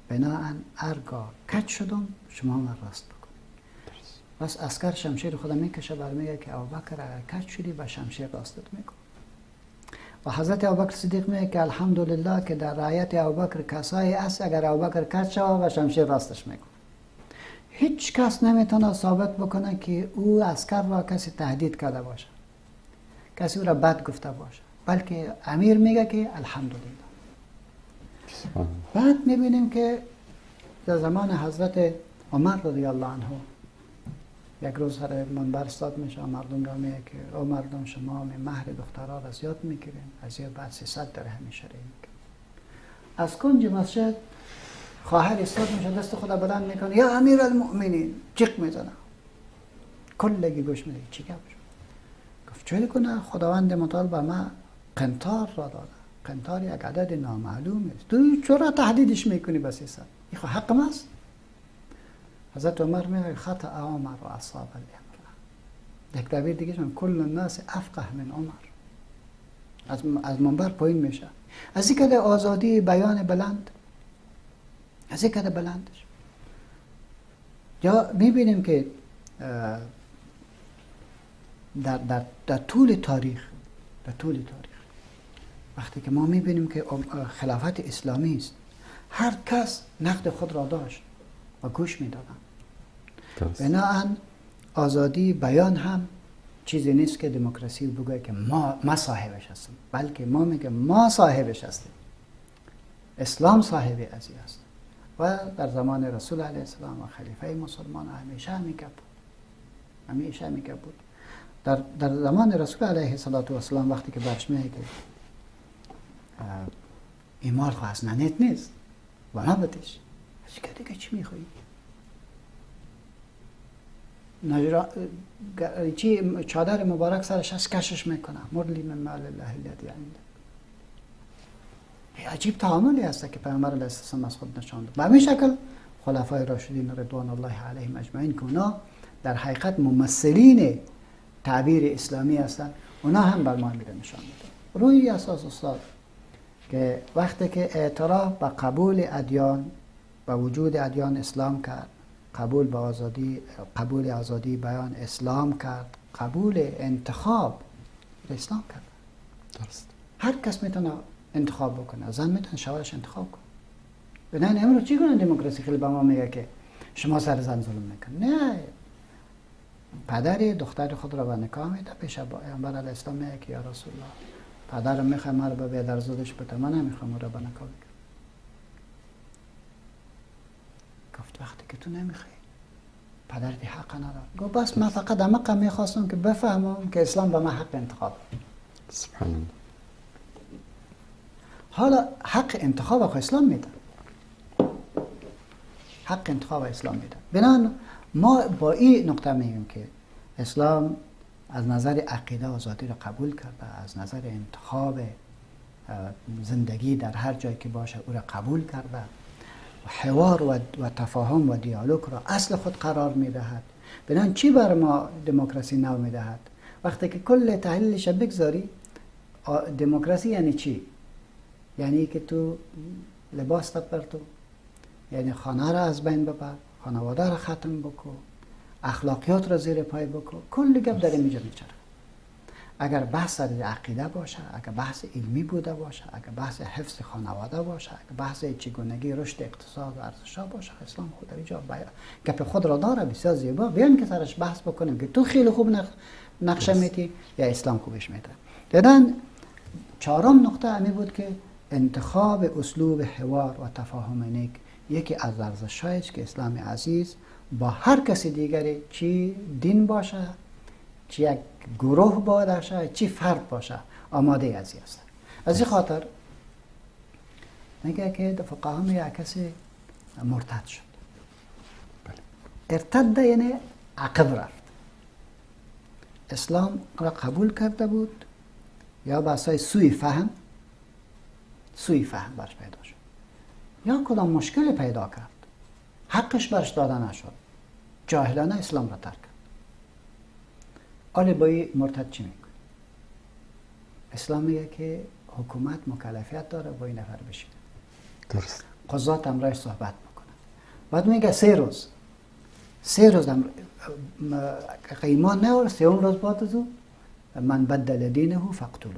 بناهن ارگاه کج شدم شما من راست بکنید. بس عسکر شمشیر خودم میکشه برمیگه که ابوبکر اگر کج شدی با شمشیر راستت میکن. و حضرت ابوبکر صدیق میگه که الحمدلله که در رعایت ابوبکر کسایی است اگر ابوبکر کج شود و شمشیر راستش میکنه. هیچ کس نمیتونه ثابت بکنه که او عسکر را کسی تهدید کرده باشه، کسی او را بد گفته باشه، بلکه امیر میگه که الحمدلله. بعد میبینیم که در زمان حضرت عمر رضی الله عنه یک روز سر منبر استاد میشه، مردم را میگه که او مردم شما مهر دخترها را زیاد میگیرین، از یه بعد 300 درهم شرعی میگیرین. از کنج مسجد خواهر استاد میشه، دست خود بلند میکنه یا امیر المؤمنین، جیغ میزنه، کلگی گوش میده چی گپ شد؟ گفت چه کنه خداوند متعال به ما قنطار را داده، قنطار یک عدد نامعلوم است، تو چرا تهدیدش میکنی به 300؟ این خو حق ماست. حضرت عمر میگه خطأ عمر و اصاب الامر. یک تعبیر دیگه شون کل الناس افقه من عمر. از منبر پایین میشه. از این که آزادی بیان بلند، از این که بلندش. یا میبینیم که در طول تاریخ، در طول تاریخ وقتی که ما میبینیم که خلافت اسلامی است، هر کس نقد خود را داشت و گوش میدادن. بناهن آزادی بیان هم چیزی نیست که دموکراسی بگه که ما صاحبش هستیم، بلکه ما میگه ما صاحبش هستیم، اسلام صاحب ازی است. و در زمان رسول علیه السلام و خلیفه مسلمان همیشه همی بود، همیشه همی بود. در زمان رسول علیه السلام وقتی که برش میگه که این مال خو از ننت نیست و نبتش، از که دیگه چی میخوایی؟ چی چادر مبارک سرش از کشش میکنه، مرلی من مال الله الذی عندک. عجیب تعاملی هست که پیامبر علیه السلام از خود نشان داد. به همین شکل خلفای راشدین رضوان الله علیهم اجمعین که اونا در حقیقت ممثلین تعبیر اسلامی هستند، اونا هم بر ما میره نشان میدن. روی اساس استاد که وقتی که اعتراف به قبول ادیان، به وجود ادیان اسلام کرد، قبول به آزادی، قبول آزادی بیان اسلام کرد، قبول انتخاب اسلام کرد. درست. هر کس میتونه انتخاب بکنه، زن میتونه شوهرش انتخاب کنه. نه امروز چی کنه دموکراسی خیلی به ما میگه که شما سر زن ظلم میکنه. نه، پدر دختر خود را به نکاح میده، پیش پیامبر علیه السلام میگه که یا رسول الله پدرم میخواد مرا به بیدرزادش بده، من نمیخوام او را به نکاح بگیرم. گفت وقتی که تو نمیخوای پدرت حق نداره. گفت بس من فقط عمق میخواستم که بفهمم که اسلام به من حق انتخاب. سبحان الله. حالا حق انتخاب اسلام میده، حق انتخاب اسلام میده. بنابراین ما با این نقطه میگیم که اسلام از نظر عقیده آزادی را قبول کرده، از نظر انتخاب زندگی در هر جایی که باشه او را قبول کرده، حوار و تفاهم و دیالوگ را اصل خود قرار میدهد. بنابراین چی بر ما دموکراسی نو میدهد؟ وقتی که کل تحلیلش بگذاری، دموکراسی یعنی چی؟ یعنی که تو لباس بر تو، یعنی خانه را از بین ببر، خانواده را ختم بکو، اخلاقیات را زیر پای بکو، کل گپ در اینجا میچرخه. اگر بحث سر عقیده باشه، اگر بحث علمی بوده باشه، اگر بحث حفظ خانواده باشه، اگر بحث چگونگی رشد اقتصاد و ارزش‌ها باشه، اسلام خود در اینجا گپ خود را داره، بسیار زیبا. بیان که سرش بحث بکنیم که تو خیلی خوب نقشه میتی یا اسلام خوبش میده. دیدن چهارم نقطه همی بود که انتخاب اسلوب حوار و تفاهم نیک یکی از ارزش‌هایی است که اسلام عزیز با هر کسی دیگری، چی دین باشه، چی یک گروه باشه، چی فرد باشه، آماده از این است. از این خاطر میگه که فقها میگه کسی مرتد شد. ارتد یعنی عقب رفت، اسلام را قبول کرده بود یا به اساس سوی فهم برش پیدا شد، یا کدام مشکل پیدا کرد، حقش برش داده نشد، جاهلانه اسلام را ترک کرد. حالا با این مرتد چی میکنه؟ اسلام میگه که حکومت مکلفیت داره با این نفر بشینه، درست، قضات امرایش صحبت بکنه. بعد میگه سه روز هم ایمان نیاورد، سوم روز بعد از او من بدل دینه فاقتلوه،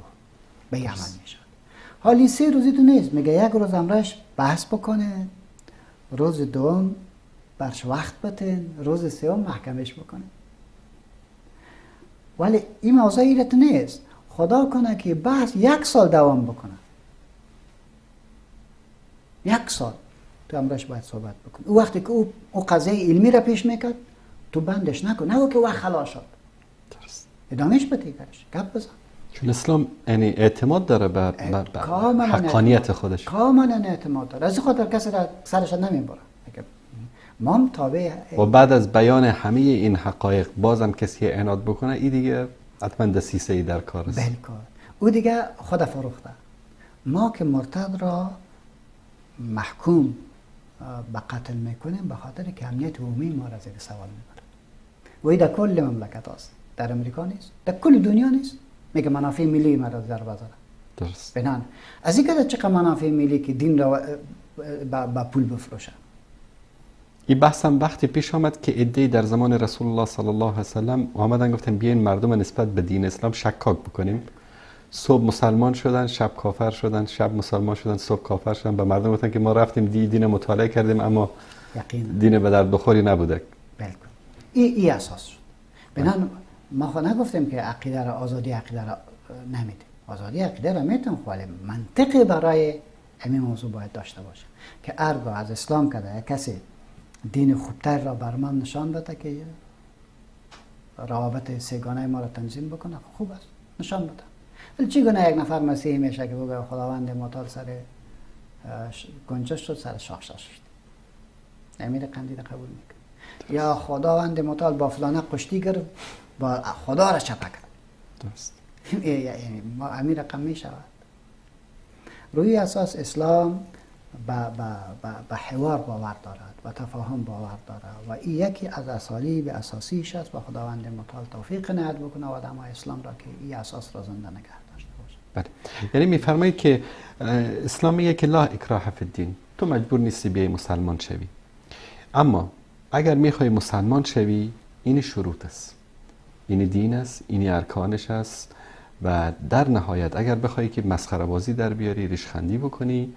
به عمل میشد. حالی 3 روزی تو نیست، میگه یک روز امرش بحث بکنه، روز دوم برش وقت بتین، روز سوم محکمش بکنه. ولی این موضوع ایرت نیست. خدا کنه که بحث 1 سال دوام بکنه، 1 سال تو امرش باید صحبت بکنه. او وقتی که او قضیه علمی را پیش میکرد تو بندش نکن، نه که وقت خلاص شد، ادامهش بده، گپ بزن. چون اسلام یعنی اعتماد داره به حقانیت خودش، کاملا اعتماد داره. از این خاطر کسی را سرش نمیبره. ما هم تابع و بعد از بیان همه این حقایق بازم کسی عناد بکنه، این دیگه حتما دسیسه ای در کار است. بالکل، او دیگه خود فروخته. ما که مرتد را محکوم به قتل میکنیم به خاطر که امنیت عمومی ما را زیر سوال میبره. و این در کل مملکت است، در امریکا نیست، در کل دنیا نیست. میگه منافع ملی ما را ضربه زده. درست. بنان از این که چقدر منافع ملی که دین را با پول بفروشه. این بحث هم وقتی پیش آمد که عده‌ای در زمان رسول الله صلی الله علیه و سلم آمدن گفتن بیاین مردم نسبت به دین اسلام شکاک بکنیم. صبح مسلمان شدن، شب کافر شدن، شب مسلمان شدن، صبح کافر شدن. به مردم گفتن که ما رفتیم دین مطالعه کردیم اما دین به درد بخوری نبوده. بالکل. این اساس شد. بنان ما خود نگفتیم که عقیده را، آزادی عقیده را نمیدیم. آزادی عقیده را میتونیم، ولی منطقی برای همین موضوع باید داشته باشه که ارگاه از اسلام کرده کسی دین خوبتر را بر من نشان بده که روابط سگانه ما را تنظیم بکنه، خوب است، نشان بده. ولی چگونه یک نفر مسیحی میشه که بگه خداوند متعال سر گنجش شد، سر شاخ شد، امیر قندیل قبول میکنه، یا خداوند متعال با فلانه کشتی گرفت، با خدا را چپه کرد. درست. یعنی ما امیر رقم میشود. روی اساس اسلام به حوار باور دارد و تفاهم باور دارد و این یکی از اسالیب اساسیش است و خداوند متعال توفیق عنایت بکنه و آدم های اسلام را که این اساس را زنده نگه داشته باشه. بله. یعنی میفرمایید که اسلام میگه که لا اکراه فی الدین، تو مجبور نیستی بیای مسلمان شوی، اما اگر میخوای مسلمان شوی این شروط است، این دین است، این ارکانش است و در نهایت اگر بخوای که مسخره بازی در بیاری، ریشخندی بکنی،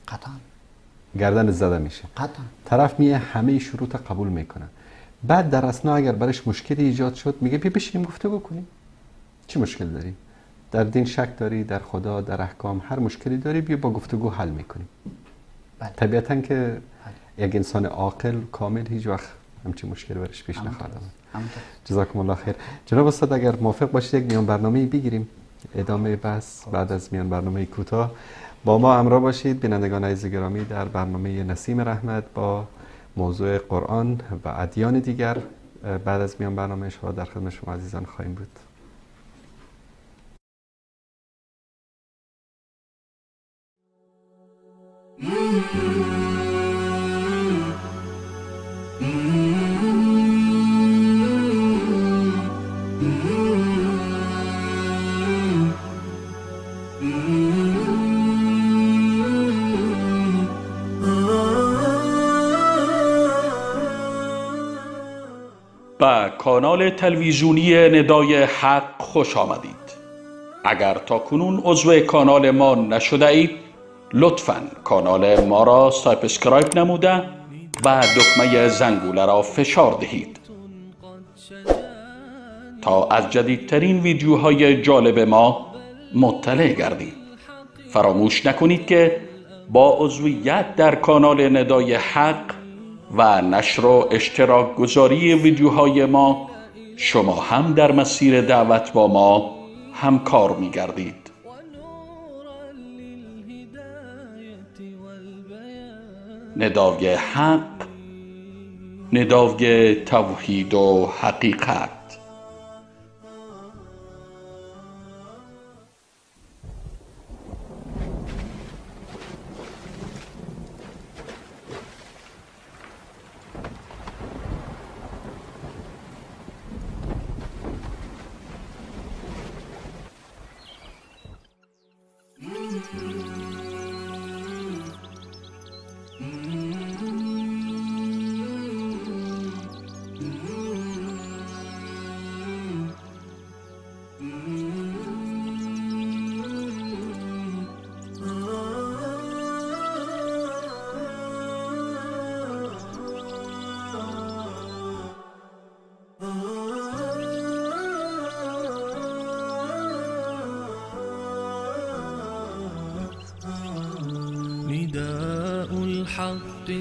قطعا گردن زده میشه. قطعا طرف میه همه شروط قبول میکنه، بعد در اثنا اگر برش مشکلی ایجاد شد میگه بیا بشینیم گفتگو کنیم، چی مشکل داری؟ در دین شک داری، در خدا، در احکام، هر مشکلی داری بیا با گفتگو حل میکنیم. بله. طبیعتا که یک انسان عاقل کامل هیچ وقت همچین مشکلی برش پیش نخواهد آمد. جزاکم الله خیر. جناب استاد اگر موافق باشید یک میان برنامه‌ای بگیریم، ادامه بحث بعد از میان برنامه کوتاه با ما همراه باشید. بینندگان عزیز گرامی، در برنامه نسیم رحمت با موضوع قرآن و ادیان دیگر بعد از میان برنامه شما در خدمت شما عزیزان خواهیم بود. به کانال تلویزیونی ندای حق خوش آمدید. اگر تا کنون عضو کانال ما نشده اید، لطفاً کانال ما را subscribe نموده و دکمه زنگوله را فشار دهید تا از جدیدترین ویدیوهای جالب ما مطلع گردید. فراموش نکنید که با عضویت در کانال ندای حق و نشر و اشتراک گذاری ویدیوهای ما، شما هم در مسیر دعوت با ما همکار می گردید. ندای حق، ندای توحید و حقیقت.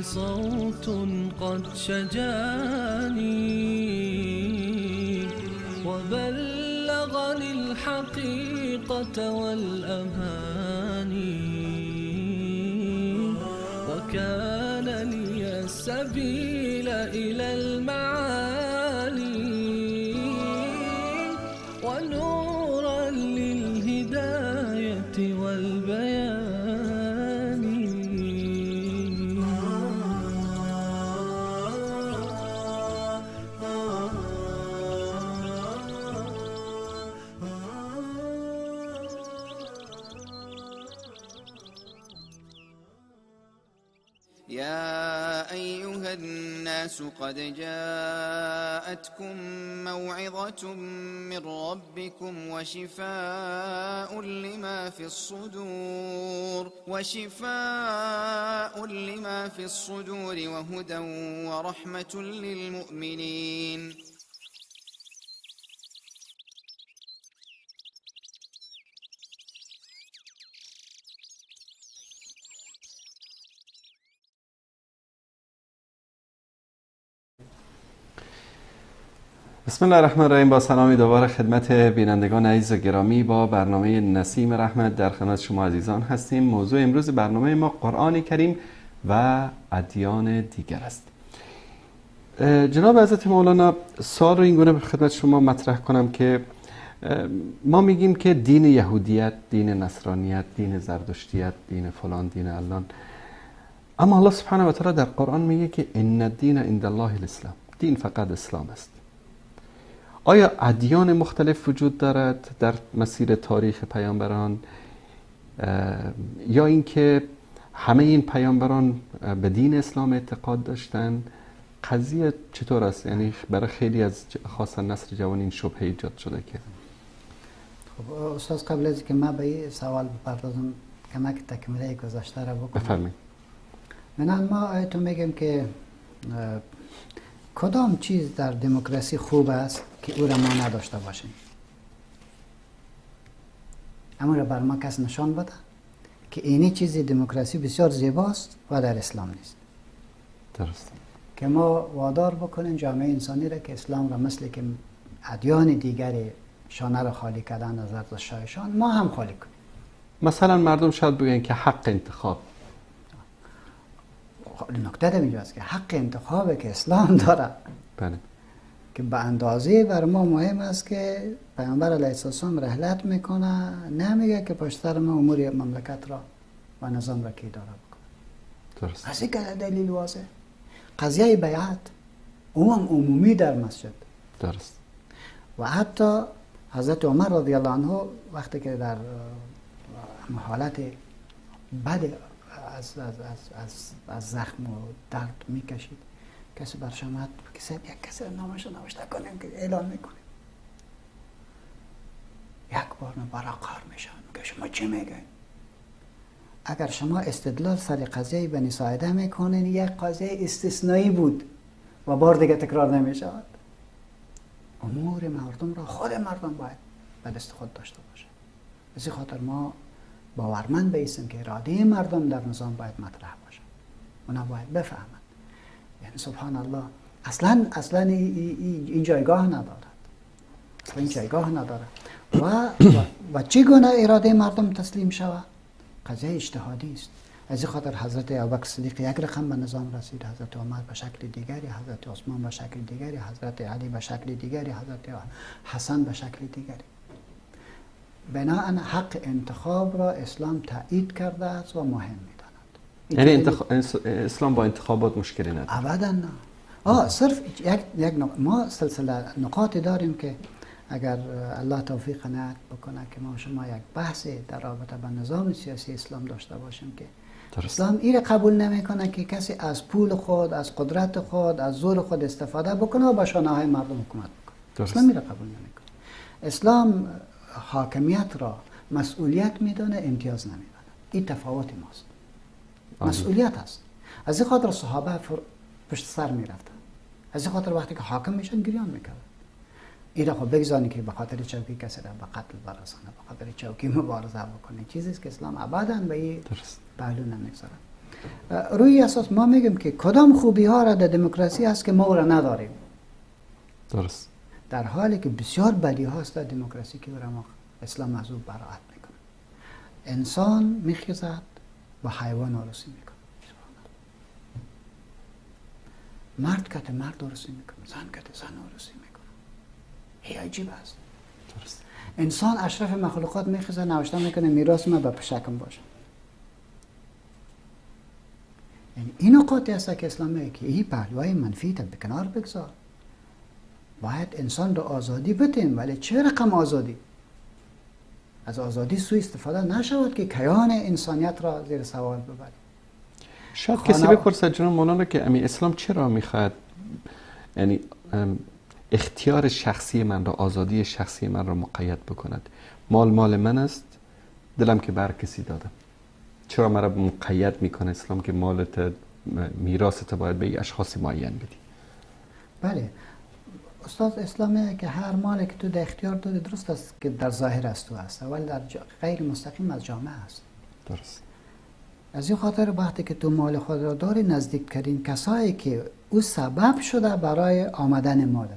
صوت قد شجاني وبلغني الحقيقة والأماني وكان لي السبيل إلى المعالي ونورا للهداية والبيان. يا أيها الناس قد جاءتكم موعظة من ربكم وشفاء لما في الصدور وهدى ورحمة للمؤمنين. بسم الله الرحمن الرحیم. با سلامی دوباره خدمت بینندگان عزیز و گرامی با برنامه نسیم رحمت در خدمت شما عزیزان هستیم. موضوع امروز برنامه ما قرآن کریم و ادیان دیگر است. جناب حضرت مولانا، سوال رو اینگونه به خدمت شما مطرح کنم که ما میگیم که دین یهودیت، دین نصرانیت، دین زردشتیت، دین فلان، دین علان، اما الله سبحانه و تعالی در قرآن میگه که ان الدین عند الله الاسلام، دین فقط اسلام است. آیا ادیان مختلف وجود دارد در مسیر تاریخ پیامبران، یا اینکه همه این پیامبران به دین اسلام اعتقاد داشتند؟ قضیه چطور است؟ یعنی برای خیلی از خاصا نسل جوان این شبهه ایجاد شده که خب استاد، قبل از که من به این سوال بپردازم کمک تکمیله گذشته را بکنم. بفرمایید. من ما آیتون میگم که کدام چیز در دموکراسی خوب است که او را ما نداشته باشیم؟ اما را بر ما کس نشان بده که اینی چیز دموکراسی بسیار زیباست و در اسلام نیست. درست. که ما وادار بکنیم جامعه انسانی را که اسلام را مثل که ادیان دیگری شانه را خالی کردن از ارزش‌هایشان، ما هم خالی کنیم. مثلا مردم شاید بگن که حق انتخاب. نکته در اینجاست که حق انتخاب که اسلام داره، بله، که به اندازه بر ما مهم است که پیامبر علیه السلام رحلت میکنه، نمیگه که پشت سر ما امور مملکت را و نظام را کی داره بکنه. درست. از این دلیل واضح قضیه بیعت عموم عمومی در مسجد. درست. و حتی حضرت عمر رضی الله عنه وقتی که در حالت بد از از از از از زخم و درد میکشید، کسی برش آمد که یک کسی نامش نوشته کنیم که اعلان میکنیم. یک بار برا قهر میشن، میگه شما چی میگین؟ اگر شما استدلال سر قضیه بنی ساعده میکنین، یک قضیه استثنایی بود و بار دیگه تکرار نمیشود. امور مردم را خود مردم باید به دست خود داشته باشه. از این خاطر ما باورمند بیستیم که اراده مردم در نظام باید مطرح باشه، اونا باید بفهمند. یعنی سبحان الله اصلا این جایگاه ندارد، اصلا این جایگاه ندارد. و چگونه اراده مردم تسلیم شود؟ قضیه اجتهادی است. از این خاطر حضرت ابوبکر صدیق یک رقم به نظام رسید، حضرت عمر به شکل دیگری، حضرت عثمان به شکل دیگری، حضرت علی به شکل دیگری، حضرت حسن به شکل دیگری. بناءً حق انتخاب را اسلام تایید کرده است و مهم می‌داند. یعنی اسلام با انتخابات مشکلی ندارد؟ ابدا نه. صرف یک ما سلسله نقاطی داریم که اگر الله توفیق عنایت بکنه که ما شما یک بحث در رابطه با نظام سیاسی اسلام داشته باشیم که درست. اسلام این قبول نمیکنه که کسی از پول خود، از قدرت خود، از زور خود استفاده بکنه و با شانه های مردم حکومت بکنه. درست. اسلام این قبول نمیکنه. اسلام حاکمیت را مسئولیت میدانه، امتیاز نمیدانه. این تفاوت ماست. مسئولیت است. از این خاطر صحابه پشت سر میرفتن. از این خاطر وقتی که حاکم میشن گریان میکردن. این را خب بگذانی که به خاطر چوکی کسی را به قتل برسانه، به خاطر چوکی مبارزه بکنه، چیزی است که اسلام ابدا به این پهلو نمیگذاره. روی اساس ما میگیم که کدام خوبی ها را در دموکراسی هست که ما او را نداریم. درست. در حالی که بسیار بدی هاست در دموکراسی که او را ما اسلام از او براعت میکنه. انسان میخیزد با حیوان آرسی میکنه. مرد کت مرد آرسی میکنه، زن کت زن آرسی میکنه. هی عجیب است. درست. انسان اشرف مخلوقات میخیزه نوشته میکنه میراث من به پشکم باشه. یعنی این نقاطی هست که اسلام میگه که این پهلوهای منفی تا به کنار بگذار. باید انسان رو آزادی بدیم، ولی چه رقم آزادی؟ از آزادی سوء استفاده نشود که کیان انسانیت را زیر سوال ببریم. شاید کسی بپرسد جناب مولانا که امی اسلام چرا میخواد یعنی اختیار شخصی من را، آزادی شخصی من را مقید بکند؟ مال مال من است، دلم که بر کسی دادم. چرا مرا مقید میکنه اسلام که مالت، میراثت باید به اشخاص معین بدی؟ بله استاد، اسلام که هر مالی که تو در اختیار داری درست است که در ظاهر از تو است، ولی در غیر مستقیم از جامعه است. درست. از این خاطر وقتی که تو مال خود را داری، نزدیکترین کسایی که او سبب شده برای آمدن مالت،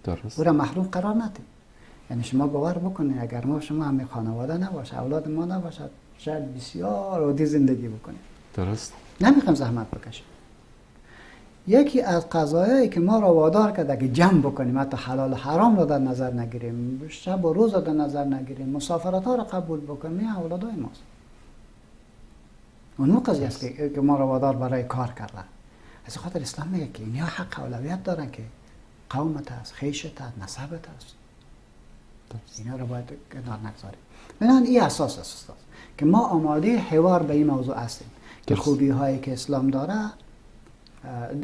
درست، او را محروم قرار ندید. یعنی شما باور بکنید اگر ما شما همه خانواده نباشه، اولاد ما نباشد، شاید بسیار عادی زندگی بکنیم. درست. نمیخوام زحمت بکشیم. یکی از قضایایی که ما را وادار کرده که جمع بکنیم، حتی حلال و حرام را در نظر نگیریم، شب و روز را در نظر نگیریم، مسافرت ها را قبول بکنیم، این اولادای ماست. اون قضیه است که ما را وادار برای کار کرده. از خاطر اسلام میگه که اینها حق اولویت دارن که قومت است، خویشت است، نسبت است. اینا را باید کنار نگذاریم. بنابراین این اساس است که ما آماده حوار به این موضوع هستیم که خوبی هایی که اسلام داره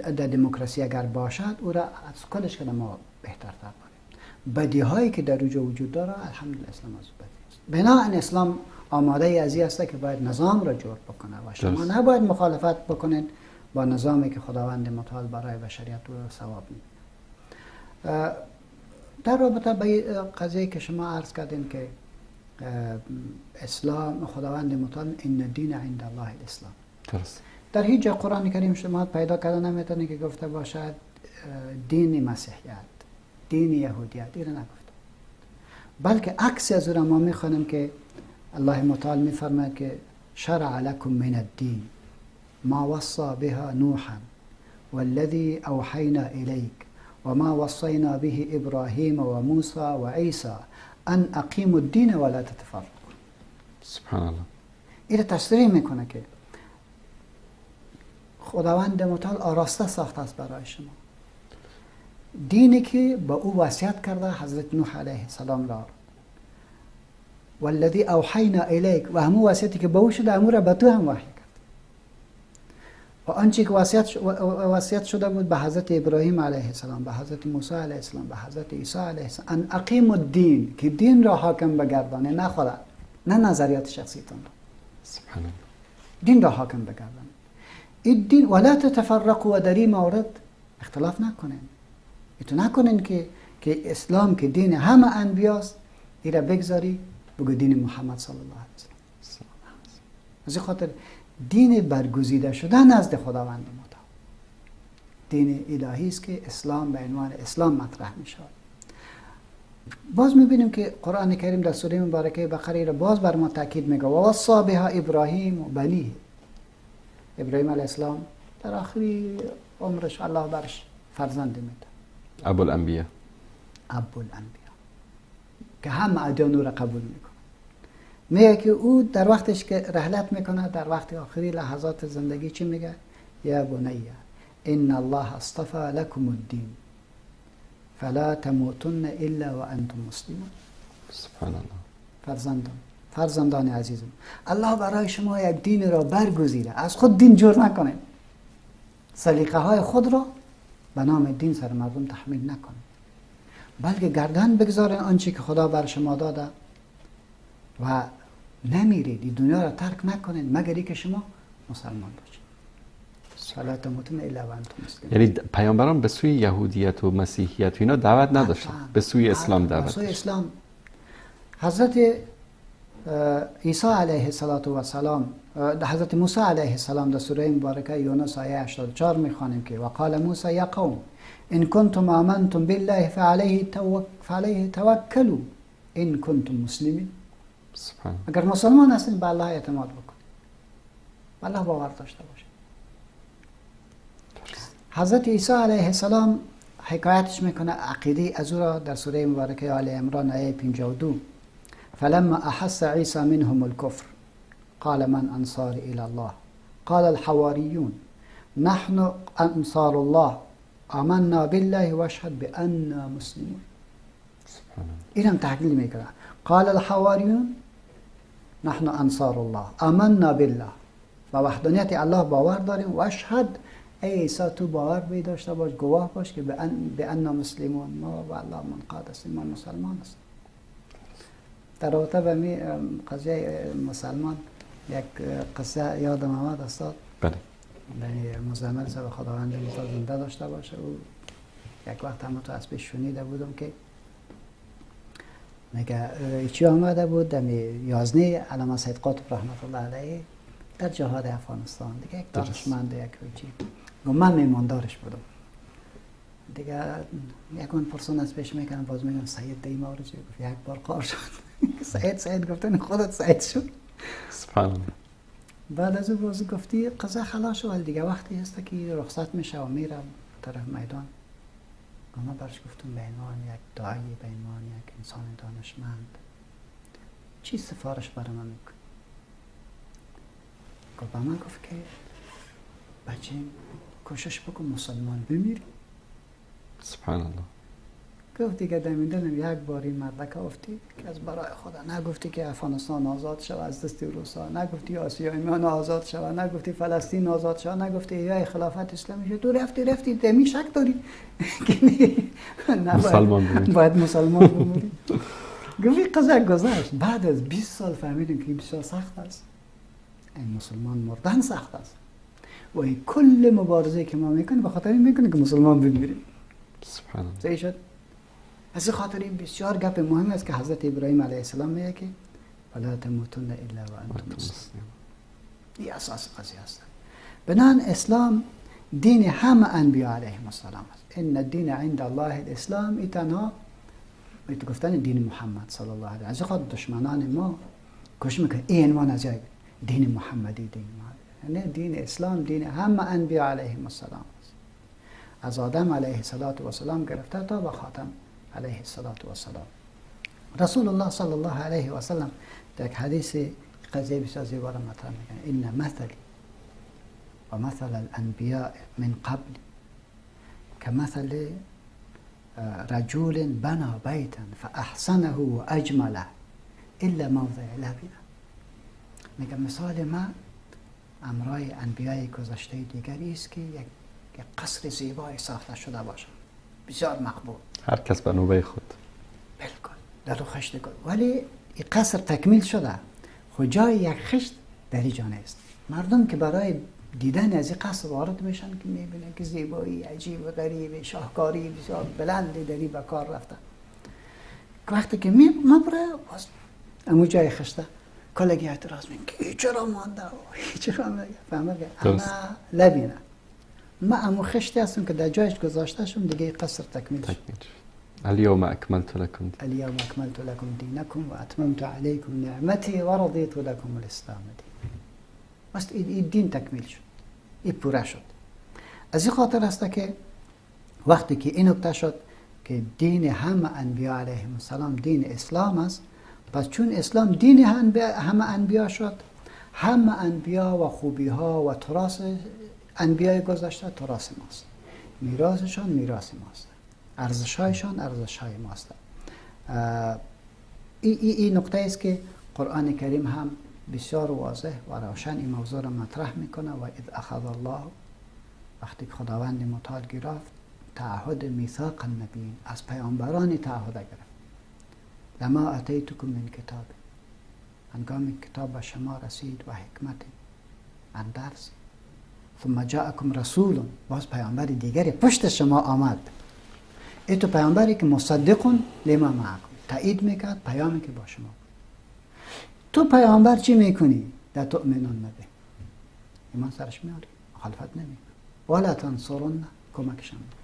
در دموکراسی اگر باشد، او را از کلش که ما بهتر تر داریم. بدی هایی که در اوجا وجود داره، الحمدلله اسلام از بدی است. بنابراین اسلام آماده از این است که باید نظام را جور بکنه و شما نباید مخالفت بکنید با نظامی که خداوند متعال برای بشریت او را ثواب میده. در رابطه با قضیه که شما عرض کردین که اسلام، خداوند متعال ان الدین عند الله الاسلام. درست. در هیچ جا قرآن کریم شما پیدا کرده نمیتونه که گفته باشد دین مسیحیت، دین یهودیت، این را نگفته. بلکه عکس از او را ما میخوانیم که الله متعال میفرماید که شرع لكم من الدین ما وصى بها نوحا والذي اوحینا الیک وما وصینا به ابراهیم و موسی و عیسی ان اقیموا الدین ولا تتفرقوا. سبحان الله. این تصریح میکنه که خداوند متعال آراسته ساخته است برای شما دینی که با او وصیت کرده حضرت نوح علیه السلام را، والذی اوحینا الیک، و همون وصیتی که با او شده همون را به تو هم وحی کرد، و آنچه که وصیت شده بود به حضرت ابراهیم علیه السلام، به حضرت موسی علیه السلام، به حضرت عیسی علیه السلام، ان اقیم الدین، که دین را حاکم بگردانه، نه خدا، نه نظریات شخصیتان را. سبحان الله. دین را حاکم بگردانه. این دین ولا تتفرقوا، و در این مورد اختلاف نکنین. ایتو نکنین که اسلام که دین همه انبیاست ایره بگذاری بگو دین محمد صلی الله علیه و سلم. از این خاطر دین برگزیده شده نزد خداوند متعال دین الهی است که اسلام به عنوان اسلام مطرح می شود. باز می بینیم که قرآن کریم در سوره مبارکه بقره را باز بر ما تاکید میگه و وصا بها ابراهیم و بنیه. ابراهیم علیه السلام در آخری عمرش الله برش فرزند میده، ابوالانبیا، ابوالانبیا که هم ادیان او را قبول میکنه. میگه که او در وقتش که رحلت میکنه، در وقت آخری لحظات زندگی چی میگه؟ یا بنی ان الله اصطفى لكم الدین فلا تموتن الا وانتم مسلمون. سبحان الله. فرزندان، فرزندان عزیزم، الله برای شما یک دین را برگزیده، از خود دین جور نکنید، سلیقه های خود را به نام دین سر مردم تحمیل نکنید، بلکه گردن بگذارین آنچه که خدا بر شما داده و نمیرید، این دنیا را ترک نکنید مگر اینکه شما مسلمان باشید. فلا تموتن الا وانتم مسلمون. یعنی پیامبران به سوی یهودیت و مسیحیت و اینا دعوت نداشتن، به سوی اسلام دعوت. به سوی اسلام. حضرت عیسی علیه السلام، حضرت موسی علیه السلام در سوره مبارکه یونس آیه 84 میخوانیم که وقال موسی یا قوم ان کنتم آمنتم بالله فعلیه توکلوا ان کنتم مسلمین. سبحان. اگر مسلمان هستین به الله اعتماد بکنید، به الله باور داشته باشید. حضرت عیسی علیه السلام حکایتش میکنه عقیده از او را در سوره مبارکه آل عمران آیه 52 فلما احس عیسی منهم الكفر قال من انصار الى الله قال الحواریون نحن انصار الله آمنا بالله واشهد بأننا مسلمون. اینم تحلیل میکنه. قال الحواریون نحن انصار الله آمنا بالله، با وحدانیت الله باور داریم، و اشهد ای عیسی تو باور بی داشته باش، گواه باش که بأننا مسلمون، ما با الله منقاد هستیم، ما مسلمان هستیم. در رابطه به می قضیه مسلمان یک قصه یادم آمد استاد. بله. یعنی مزمل صاحب خداوند متعال زنده داشته باشه، او یک وقت هم تو از پیش شنیده بودم که میگه چی آمده بود دم 11 علامه سید قطب رحمت الله علیه در جهاد افغانستان، دیگه یک دانشمند یک چی، گفت من میماندارش بودم دیگه، یکون پرسون از پیش میکنم، باز میگم سید دی مورد چی؟ گفت یک بار قار شد. سید سید گفتن خودت سید شد. سبحان الله. بعد از او باز گفتی قضا خلاص شد دیگه، وقتی هست که رخصت میشه و میرم طرف میدان. من برش گفتم به عنوان یک داعی، به عنوان یک انسان دانشمند چی سفارش برای من میکنی؟ گفت به من گفت که بچه کوشش بکن مسلمان بمیری. سبحان الله. گفت دیگه دمیدنم یک بار این مردک افتید که از برای خدا نگفتی که افغانستان آزاد شود از دست روسا، نگفتی آسیای میانه آزاد شود، نگفتی فلسطین آزاد شود، نگفتی احیای خلافت اسلامی شد، تو رفتی رفتی دمی شک داری که مسلمان بمیری، باید مسلمان بمیری. گفت قضیه گذشت. بعد از 20 سال فهمیدیم که بسیار سخت است، این مسلمان مردن سخت است و این کل مبارزه که ما میکنیم به خاطر این میکنیم که مسلمان بمیریم. سبحان الله. شد. از خاطر این بسیار گپ مهم است که حضرت ابراهیم علیه السلام میگه که ولا تموتن الا وانتم مسلمون. این اساس قضیه است. بنان اسلام دین همه انبیا علیهم السلام است. ان الدین عند الله الاسلام. این تنها تو گفتن دین محمد صلی الله علیه و آله. از خود دشمنان ما کوشش میکنه این عنوان از دین محمدی، دین محمدی. نه، دین اسلام دین همه انبیا علیهم السلام است، از آدم علیه السلام گرفته تا به خاتم علیه السلام. رسول الله صلی الله علیه و سلم در یک حدیث قضیه بسیار زیبا را مطرح میکنه: ان مثلی و مثل الانبیاء من قبل كمثل رجل بنى بيتا فأحسنه وأجمله إلا موضع لبنه. میگه مثال ما امرای انبیای گذشته دیگری است که یک قصر زیبایی ساخته شده باشه، بسیار مقبول، هر کس به نوبه خود، بالکل در رو خشت گل، ولی این قصر تکمیل شده، خو جای یک خشت در اینجا نیست. مردم که برای دیدن از این قصر وارد میشن که میبینن که زیبایی عجیب و غریب، شاهکاری بسیار بلندی دری به کار رفته. وقتی که میبره باز امو جای خشته کلگی اعتراض میکنه که ای چرا مانده، ای چرا مانده. فهمه که اما لبینه، ما امو خشتی هستم که در جایش گذاشته شم، دیگه قصر تکمیل شد. اليوم اکملت لكم اليوم اکملت لكم دینکم و اتممت علیکم نعمتی و رضیت لكم الاسلام دین. بس این دین تکمیل شد، این پوره شد. از این خاطر است که وقتی که این نکته شد که دین همه انبیا علیهم السلام دین اسلام است، پس چون اسلام دین همه انبیا شد، همه انبیا و خوبی ها و تراث انبیای گذشته تراث ماست، میراثشان میراث ماست، ارزش‌هایشان ارزش‌های ماست. این نکته است که قرآن کریم هم بسیار واضح و روشن این موضوع را مطرح میکنه. و اذ اخذ الله، وقتی که خداوند متعال گرفت تعهد میثاق النبیین، از پیامبران تعهد گرفت، لما اتیتکم من کتاب، هنگامی کتاب به شما رسید و حکمت اندرز، ثم جاءکم رسول، باز پیامبر دیگری پشت شما آمد، ای تو پیامبری که مصدق لما معکم، تایید میکرد پیامی که با شما بود. تو پیامبر چی میکنی؟ لا تؤمنون به، ایمان سرش میاری، مخالفت نمیکنی، ولا تنصرون، کمکش هم میکنی.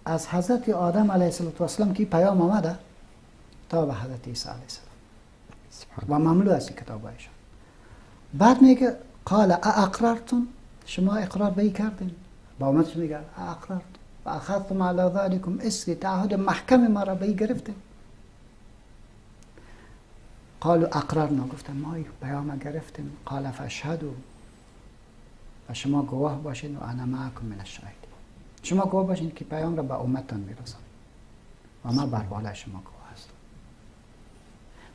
از حضرت آدم علیه السلام که پیام آمده تا به حضرت عیسی علیه السلام و مملو از این کتابایشان. بعد میگه قال اقررتم، شما اقرار به این کردین، با آمدش میگه اقررتم و اخذتم علی ذلکم اصری، تعهد محکم ما را به این گرفتیم. قالوا اقررنا، گفتم ما پیام گرفتیم. قال فاشهدوا، و شما گواه باشین، و انا معکم من الشاهدین، شما گواه باشین که پیام را به امتتان میرسانم و ما بر بالای شما گواه هستم.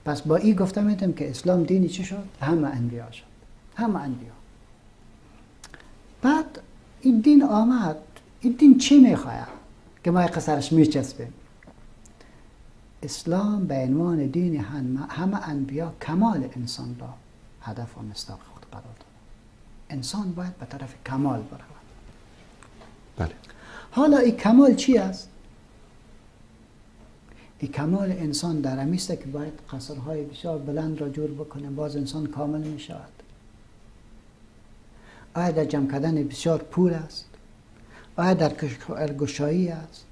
پس با این گفته میتونیم که اسلام دینی چی شد؟ همه انبیا شد، همه انبیا. بعد این دین آمد، این دین چی میخواید که ما قصرش میچسبیم؟ اسلام به عنوان دین همه انبیا کمال انسان را هدف و مصداق خود قرار داد. انسان باید به طرف کمال برود. بله. حالا این کمال چی است؟ این کمال انسان در همی است که باید قصرهای بسیار بلند را جور بکنه، باز انسان کامل می شود. آیا در جمع کردن بسیار پول است؟ آیا در کشورگشایی است؟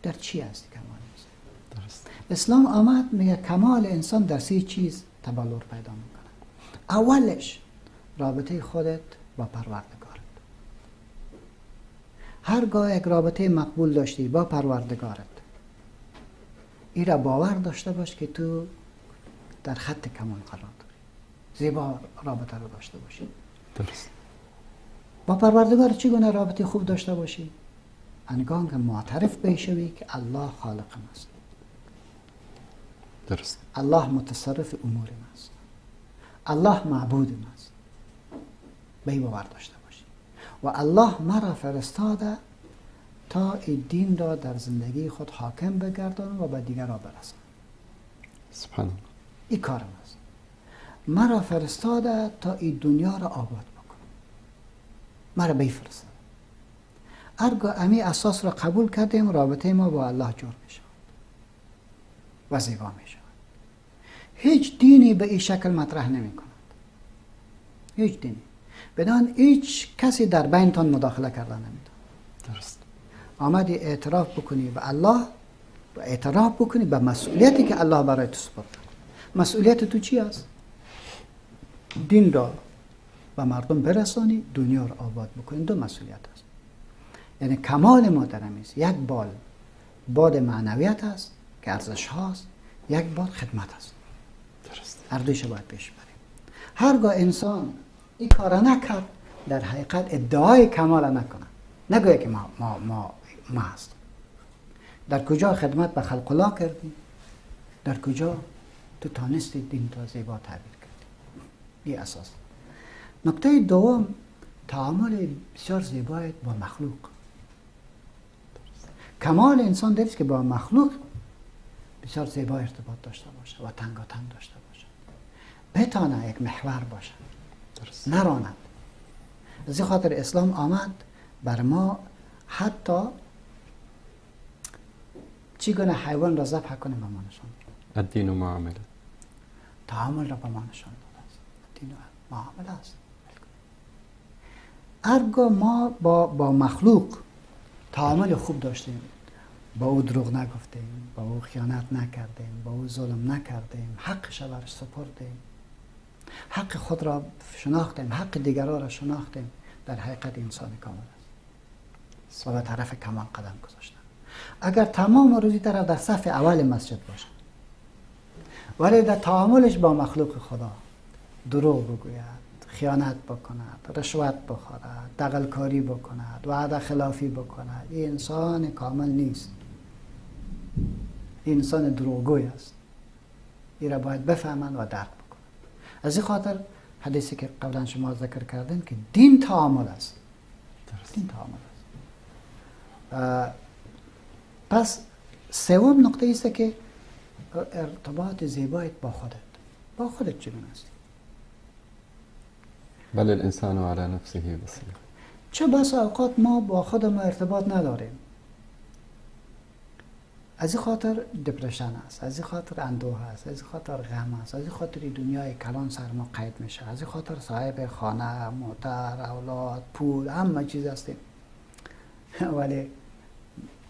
در چی است کمال انسان؟ درست. اسلام آمد میگه کمال انسان در سه چیز تبلور پیدا میکنه. اولش رابطه خودت با پروردگارت. هرگاه یک رابطه مقبول داشتی با پروردگارت، ای را باور داشته باش که تو در خط کمال قرار داری. زیبا رابطه رو داشته باشی. درست. با پروردگار چگونه رابطه خوب داشته باشی؟ هنگام که معترف بشوی که الله خالق است. درست. الله متصرف امور است. الله معبود است. به این باور داشته باشی. و الله مرا فرستاده تا این دین را در زندگی خود حاکم بگردانم و به دیگران برسانم. سبحان الله. این کارم است. مرا فرستاده تا این دنیا را آباد بکنم. مرا بفرستاده. هرگاه امی اساس را قبول کردیم، رابطه ما با الله جور می شود و زیبا می شود. هیچ دینی به این شکل مطرح نمی کند. هیچ دینی. بدان هیچ کسی در بینتان مداخله کردن نمیتونه. درست. آمدی اعتراف بکنی به الله و اعتراف بکنی به مسئولیتی که الله برای تو سپرده. مسئولیت تو چی است؟ دین را به مردم برسانی، دنیا را آباد بکنی. دو مسئولیت است. یعنی کمال ما در همین است. یک بال باد معنویت است که ارزش هاست، یک بال خدمت است. درست. هر دویش باید پیش بریم. هرگاه انسان این کار نکرد، در حقیقت ادعای کمال نکنه، نگوید که ما هستم. در کجا خدمت به خلق الله کردی؟ در کجا تو تانستی دین تا زیبا تعبیر کردی؟ این اساس. نکته دوم، تعامل بسیار زیبای با مخلوق. کمال انسان در است که با مخلوق بسیار زیبا ارتباط داشته باشه و تنگاتنگ داشته باشه، بتانه یک محور باشه، نراند. از این خاطر اسلام آمد بر ما حتی چگونه حیوان را ذبح کنیم به ما نشان داد. الدین معامله، تعامل را به ما نشان داد است. الدین معامله است. هرگاه ما با مخلوق تعامل خوب داشتیم، با او دروغ نگفتیم، با او خیانت نکردیم، با او ظلم نکردیم، حقش را برش سپردیم، حق خود را شناختیم، حق دیگران را شناختیم، در حقیقت انسان کامل است و به طرف کمال قدم گذاشتن. اگر تمام روزی طرف در صف اول مسجد باشه ولی در تعاملش با مخلوق خدا دروغ بگوید، خیانت بکند، رشوت بخورد، دغلکاری بکند، وعده خلافی بکند، این انسان کامل نیست. این انسان دروغگوی است. این را باید بفهمند و درک بکنند. از این خاطر حدیثی که قبلا شما ذکر کردین که دین تعامل است. دین تعامل است. پس سوم نقطه است که ارتباط زیبایت با خودت. با خودت چگونه هستی؟ بل الانسان علی نفسه بصیر. چه بس اوقات ما با خود ما ارتباط نداریم. از این خاطر depression است، از این خاطر اندوه است، از این خاطر غم است، از این خاطر دنیای کلان سر ما قید میشه، از این خاطر صاحب خانه، موتر، اولاد، پول، همه چیز هستیم. ولی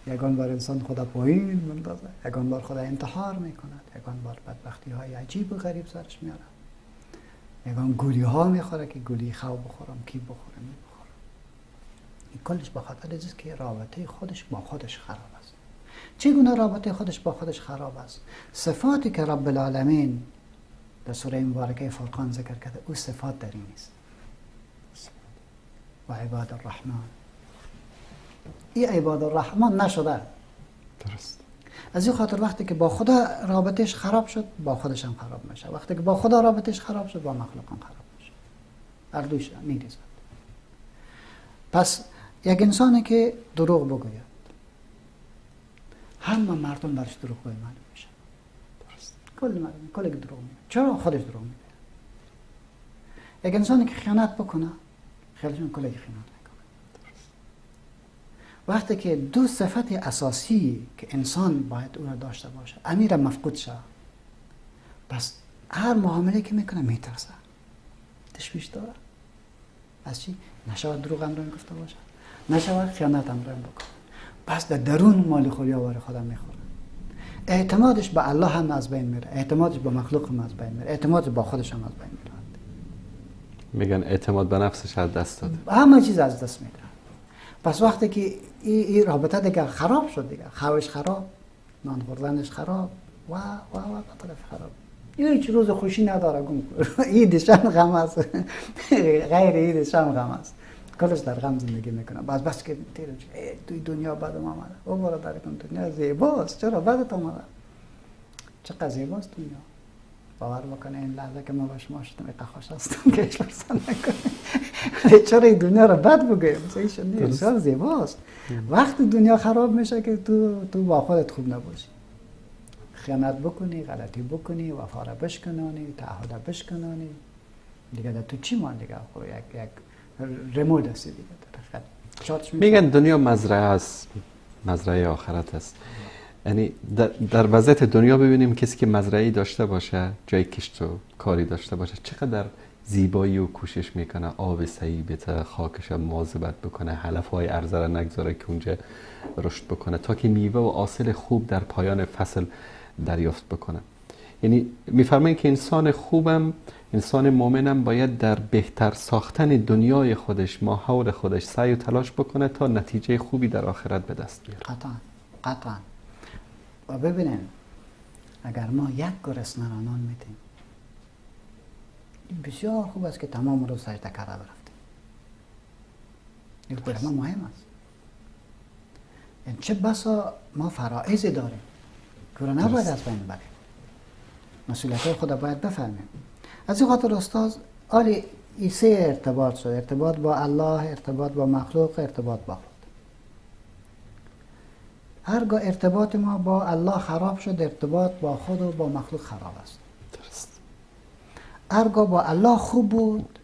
یگان بار انسان خدا پایین میندازه، یگان بار خدا انتحار میکند، یگان بار بدبختی های عجیب و غریب سرش میاره، یگان گولی ها میخوره که گولی خو بخورم، کی بخورم، می بخورم. این کلش به خاطر است که رابطه خودش با خودش خراب است. چگونه رابطه خودش با خودش خراب است؟ صفاتی که رب العالمین در سوره مبارکه فرقان ذکر کرده، او صفات در این است. و عباد الرحمن. این عباد الرحمن نشده. درست. از این خاطر وقتی که با خدا رابطهش خراب شد، با خودش هم خراب میشه. وقتی که با خدا رابطهش خراب شد، با مخلوق هم خراب میشه. هر دویش میریزد. پس یک انسانی که دروغ بگوید، همه مردم برش دروغ گوی معلوم میشه. درست. کل مردم کل دروغ میگه. چرا خودش دروغ میگه؟ یک انسانی که خیانت بکنه، خیلیشون کل خیانت میکنه. درست. وقتی که دو صفت اساسی که انسان باید او را داشته باشه، امیر مفقود شه، پس هر معامله که میکنه میترسه، تشویش داره. از چی؟ نشود دروغ هم گفته باشه، نشود خیانت هم بکنه. پس در درون مال خوری آوار خودم میخوره. اعتمادش به الله هم از بین میره، اعتمادش به مخلوق هم از بین میره، اعتمادش با خودش هم از بین میره. میگن اعتماد به نفسش از دست داده، همه چیز از دست میده. پس وقتی که این رابطه دیگه خراب شد، دیگه خوش خراب، نان خوردنش خراب، و و و طرف خراب، هیچ روز خوشی نداره. گم عیدش هم غم است، غیر عیدش هم غم است، کلش در غم زندگی میکنه. بس که تیرم توی دنیا بدم آمده. او برادر کن دنیا زیباست، چرا بدت آمده؟ چقدر زیباست دنیا. باور بکنه این لحظه که ما با شما شدم اینقدر خوش هستم که هیچ پرسان نکنه. چرا این دنیا رو بد بگویم؟ بسیار زیباست. وقتی دنیا خراب میشه که تو با خودت خوب نباشی، خیانت بکنی، غلطی بکنی، وفا را بشکنانی، تعهد بشکنانی، دیگه در تو چی مان دیگه؟ خب یک رمود هستی دیگه. میگن دنیا مزرعه است، مزرعه آخرت است. یعنی در وضعیت دنیا ببینیم کسی که مزرعه‌ای داشته باشه، جای کشت و کاری داشته باشه، چقدر زیبایی و کوشش میکنه آب صحیح بده، خاکش مواظبت بکنه، علف‌های ارزه را نگذاره که اونجا رشد بکنه تا که میوه و حاصل خوب در پایان فصل دریافت بکنه. یعنی میفرمایید که انسان خوبم، انسان مؤمنم باید در بهتر ساختن دنیای خودش، ماحول خودش سعی و تلاش بکنه تا نتیجه خوبی در آخرت به دست بیاره. قطعا قطعا. و ببینین اگر ما یک گرسنه را نان میدیم، بسیار خوب است که تمام روز سجده کرده برفتیم. این برای ما مهم است. یعنی چه بسا ما فرائضی داریم که نباید از بین بریم. مسئولیت خود باید بفهمیم. از این خاطر استاد آلی این سه ارتباط شد: ارتباط با الله، ارتباط با مخلوق، ارتباط با خود. هرگاه ارتباط ما با الله خراب شد، ارتباط با خود و با مخلوق خراب است. درست. هرگاه با الله خوب بود،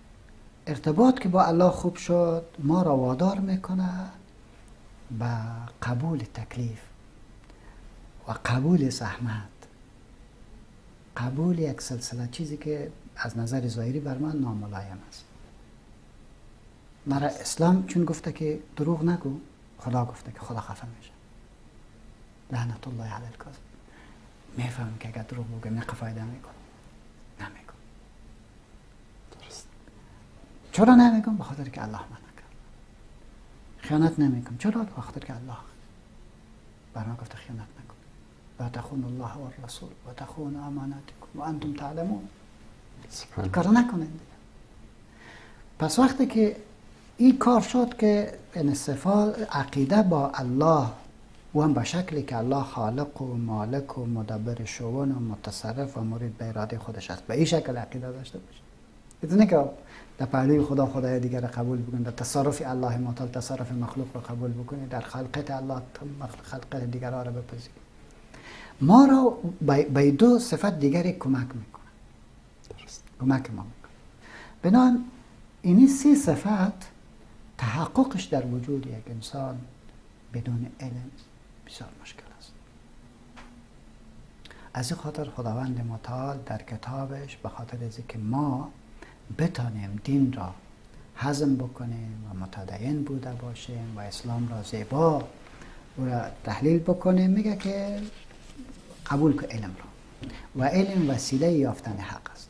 ارتباط که با الله خوب شد، ما را وادار میکنه به قبول تکلیف و قبول زحمت، قبول یک سلسله چیزی که از نظر ظاهری بر من ناملایم است. مرا اسلام چون گفته که دروغ نگو، خدا گفته که خدا خفه میشه، لعنت الله علی الکاذب. میفهمم که اگر دروغ بگم نه فایده میکنم، نمیگم. درست. چرا نمیگم؟ به خاطر که الله منع کرد. خیانت نمیگم. چرا؟ به خاطر که الله بر من گفته خیانت نکن. لا تخونوا الله والرسول و تخونوا اماناتكم و انتم تعلمون. کار نکنین دیگه. پس وقتی که این کار شد که انصفال عقیده با الله و هم به شکلی که الله خالق و مالک و مدبر شؤون و متصرف و مرید به اراده خودش است، به این شکل عقیده داشته باشه. نه که در پهلوی خدا خدای دیگر را قبول بکنید، در تصرف الله متعال تصرف مخلوق را قبول بکنید، در خلقت الله خلقت دیگرها را بپذیرید. ما را به دو صفت دیگری کمک میکنه. درست. کمک ما میکنه. بنابراین اینی سه صفت تحققش در وجود یک انسان بدون علم بسیار مشکل است. از این خاطر خداوند متعال در کتابش به خاطر از که ما بتانیم دین را هضم بکنیم و متدین بوده باشیم و اسلام را زیبا او را تحلیل بکنیم، میگه که قبول که علم را، و علم وسیله یافتن حق است.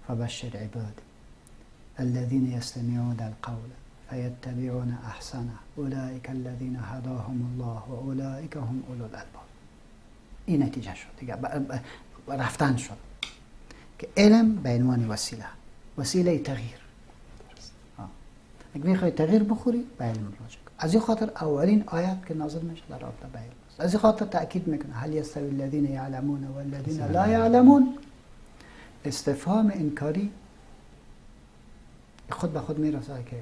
فبشر عباد الذين يستمعون القول فيتبعون احسنه اولئك الذين هداهم الله و اولئك هم اولو الالباب. این نتیجه شد دیگه، رفتن شد که علم به عنوان وسیله، وسیله تغییر. اگه میخوای تغییر بخوری به علم مراجعه کن. از این خاطر اولین آیت که نازل میشه در رابطه به علم است. از این خاطر تاکید میکنه هل یستوی الذین یعلمون والذین لا یعلمون. استفهام انکاری خود به خود میرسه که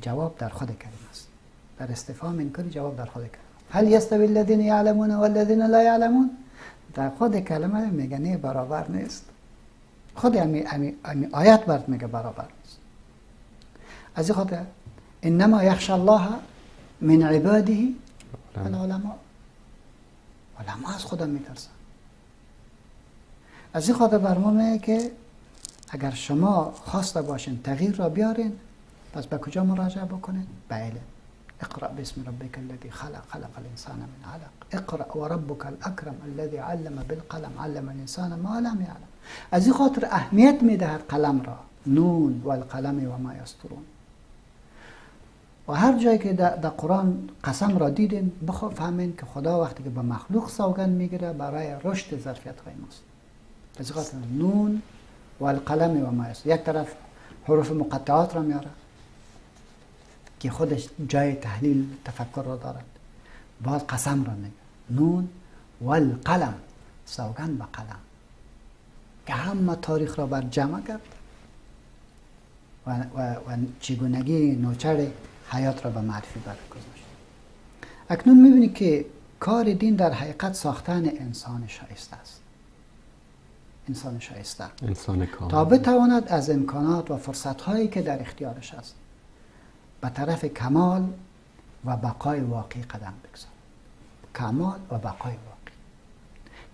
جواب در خود کلمه است. در استفهام انکاری جواب در خود کلمه. هل یستوی الذین یعلمون والذین لا یعلمون، در خود کلمه میگه نه برابر نیست. خود امی آیت برات میگه برابر نیست. از این خاطر انما یخشى الله من عباده العلماء. علما از خدا میترسن. از این خاطر بر ما میگه که اگر شما خواسته باشین تغییر را بیارین، پس به کجا مراجعه بکنین؟ به علم. اقرأ باسم ربك الذي خلق، خلق الانسان من علق، اقرأ وربك الاکرم الذي علم بالقلم، علم الانسان ما لم يعلم. از این خاطر اهمیت میدهد قلم را، نون والقلم و ما یسطرون. و هر جایی که در قرآن قسم را دیدین، بفهمین که خدا وقتی که به مخلوق سوگند میگیره برای رشد ظرفیت های ماست. از این خاطر نون والقلم و ما یسطرون، یک طرف حروف مقطعات را میاره که خودش جای تحلیل تفکر را دارد، باز قسم را میگه نون والقلم، سوگند به قلم که همه تاریخ را بر جمع کرد و چگونگی نوچر حیات را به معرفی برگذاشت. اکنون میبینی که کار دین در حقیقت ساختن انسان شایسته است. انسان شایسته، انسان کامل، تا بتواند از امکانات و فرصت‌هایی که در اختیارش است به طرف کمال و بقای واقعی قدم بگذارد. کمال و بقای واقعی.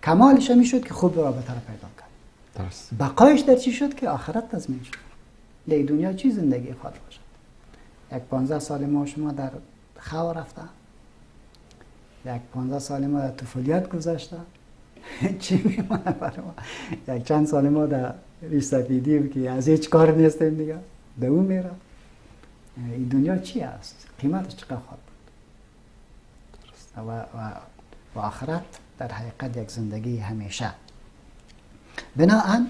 کمالش میشد که خوب رابطه را پیدا کرد. درست. بقایش در چی شد که آخرت تضمین شد. در دنیا چی زندگی خواهد باشد؟ یک 15 سال ما شما در خوا رفته، یک 15 سال ما در طفولیت گذشته، چی میمانه برای ما؟ یک چند سال ما در ریش سفیدی که از هیچ کار نیستیم دیگه، به او میره. این دنیا چی است؟ قیمتش چقدر خواهد بود؟ و آخرت در حقیقت یک زندگی همیشه. بناهن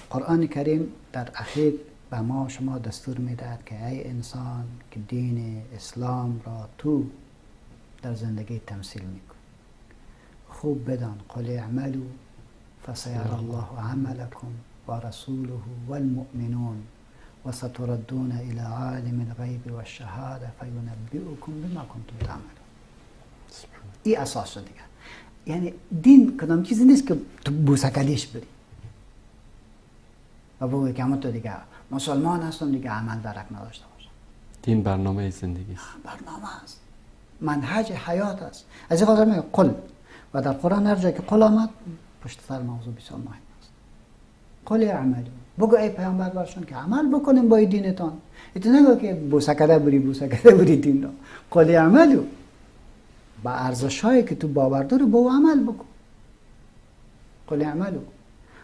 قرآن کریم در اخیر به ما شما دستور میدهد که ای انسان که دین اسلام را تو در زندگی تمثیل میکن، خوب بدان قل اعملوا فسیر الله عملكم ورسوله والمؤمنون وستردون الى عالم الغیب والشهاده فینبئکم بما کنتم تعملون. این اساس دیگه. یعنی دین کدام چیزی نیست که تو بوسکلیش بری و بگوی که همون تو دیگه مسلمان هستم دیگه عمل درک نداشته باشم. دین برنامه زندگی است، برنامه است، منهج حیات است. از این خاطر میگه قل، و در قرآن هر جایی که قل آمد پشت سر موضوع بسیار مهم است. قل اعملوا، بگو ای پیامبر برشون که عمل بکنیم با دینتان. ایتو نگو که بوسکده بری بوسکده بری دین را. قل اعملوا، با ارزش هایی که تو باور داری با عمل بکن. قل اعملوا.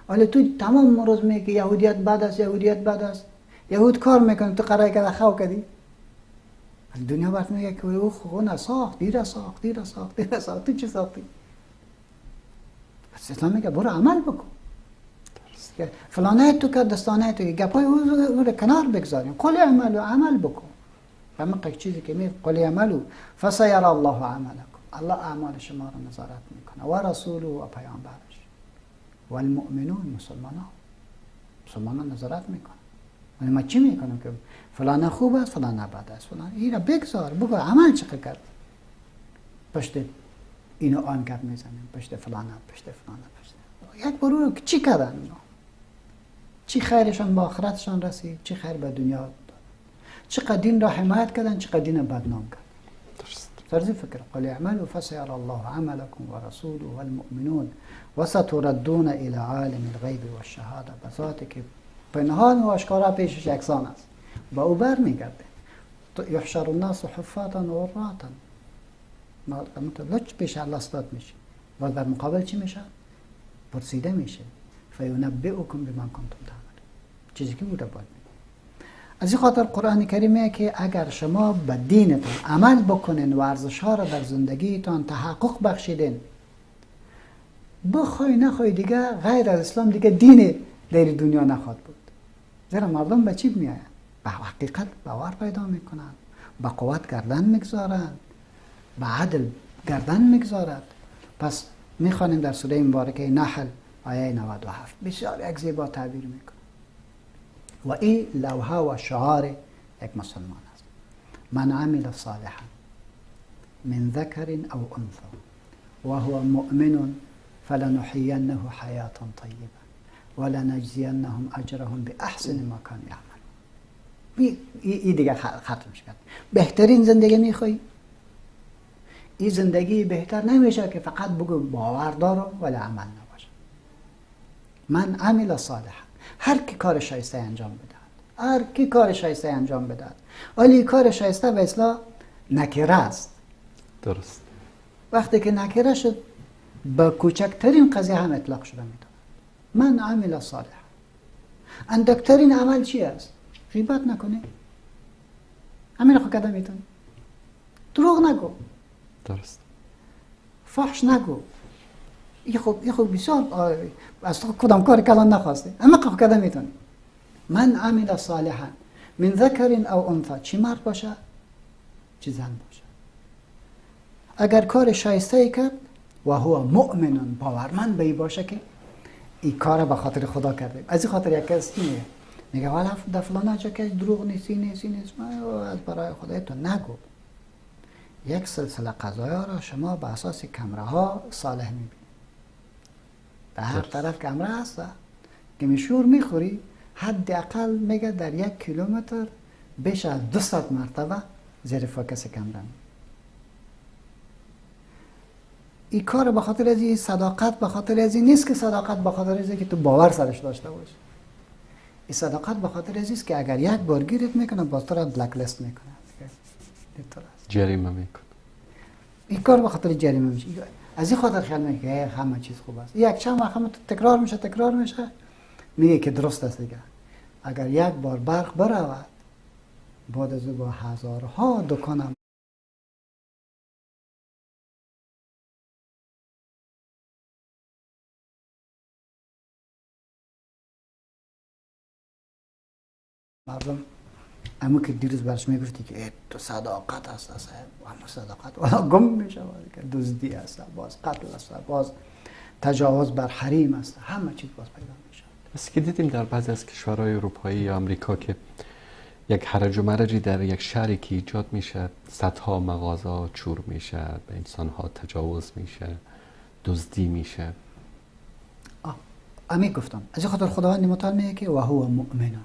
حالا تو تمام روز میگی که یهودیت بد است، یهودیت بد است، یهود کار میکنه، تو قرار کرده خو کردی. دنیا برات میگه که او خونه ساخت، دیر ساخت، دیر ساخت، دیر ساخت، تو چی ساختی؟ پس اسلام میگه برو عمل بکن. فلانه تو که دستانه تو گپای او رو کنار بگذاریم. قل اعملوا، عمل بکن. همه چیزی که می قل اعملوا فسیر الله عملکم، الله اعمال شما رو نظارت میکنه، و رسوله و پیامبرش، و المؤمنون، مسلمانان، مسلمانان نظارت میکنه. ولی ما چی میکنم که فلانه خوب است فلانه بد است، فلان این را بگذار، بگو عمل چقدر کرد. پشت اینو آن گپ میزنیم، پشت فلانه، پشت فلانه، پشت یک بار رو چی کردن اینا؟ چی خیرشان به آخرتشان رسید، چی خیر به دنیا داد، چقدر دین را حمایت کردن، چقدر دین را بدنام کردن. درست. طرز فکر قل اعملوا فسیر الله عملكم ورسوله والمؤمنون وستردون الى عالم الغیب والشهاده. به ذاتی که پنهان و آشکارا پیشش یکسان است، با او بر میگرده. یحشر الناس حفاة عراة، ما لچ پیش الله استاد میشه، و در مقابل چی میشه؟ پرسیده میشه. فینبئکم بما کنتم تعملون، چیزی که بوده باید. از این خاطر قرآن کریمه که اگر شما به دینتون عمل بکنین و ارزش ها را در زندگیتان تحقق بخشیدین، بخوای نخوای دیگه غیر از اسلام دیگه دین در دنیا نخواد بود. زیرا مردم به چی میآیند؟ به حقیقت باور پیدا میکنند، به قوت گردن میگذارند، به عدل گردن میگذارد. پس میخوانیم در سوره مبارکه نحل آیه 97 بسیار یک زیبا تعبیر میکنه و این لوحه و شعار یک مسلمان است: من عمل صالحا من ذکر او انثى وهو مؤمن فلنحيينه حیاة طیبه ولنجزینهم اجرهم باحسن ما كانوا یعملون. این دیگه ختم شد. بهترین زندگی میخوای؟ این زندگی بهتر نمیشه که فقط بگو باور دارم ولی عمل نباشه. من عمل صالحا، هر کی کار شایسته انجام بدهد، هر کی کار شایسته انجام بدهد. ولی کار شایسته به اصطلاح نکره است. درست. وقتی که نکره شد به کوچکترین قضیه هم اطلاق شده میتونه. من عمل صالح، اندکترین عمل چی است؟ غیبت نکنی، همین خو کده میتونی، دروغ نگو، درست، فحش نگو. این خب بسیار از تو کدام کار کلان نخواسته، اما خو کده میتونی. من عمل صالحا من ذکر او انثى، چی مرد باشه چی زن باشه، اگر کار شایسته ای کرد و هو مؤمن، باورمند به ای باشه که این کار به خاطر خدا کرده. از این خاطر یک کس میگه، میگه والا در فلان جا که دروغ نیست، نیست، نیست، از برای خدای تو نگو. یک سلسله قضایا را شما به اساس کمره ها صالح میبینید. در هر طرف کمره هست که میشور میخوری، حداقل میگه در 1 کیلومتر بیش از 200 مرتبه زیر focus کمره. این کار به خاطر از این صداقت، به خاطر از این نیست که صداقت به خاطر از که تو باور سرش داشته باشی. این صداقت به خاطر از است که اگر یک بار گیرت میکنه باز تو را بلک لیست میکنه، جریمه میکنه. این کار به خاطر جریمه میشه. از این خاطر خیال میکنه که همه چیز خوب است. یک چند وقت تکرار میشه تکرار میشه، میگه که درست است دیگه. اگر یک بار برق برود، بعد از او با هزارها دکان مردم امو که دیروز برش میگفتی که تو صداقت هست، امو صداقت والا گم میشه، که دزدی هست، باز قتل هست، باز تجاوز بر حریم است، همه چیز باز پیدا میشه. بس که دیدیم در بعضی از کشورهای اروپایی یا آمریکا که یک هرج و مرجی در یک شهری که ایجاد میشه، صدها مغازه چور میشه، به انسانها تجاوز میشه، دزدی میشه. امی گفتم از این خاطر خداوند متعال میگه که و هو مؤمن.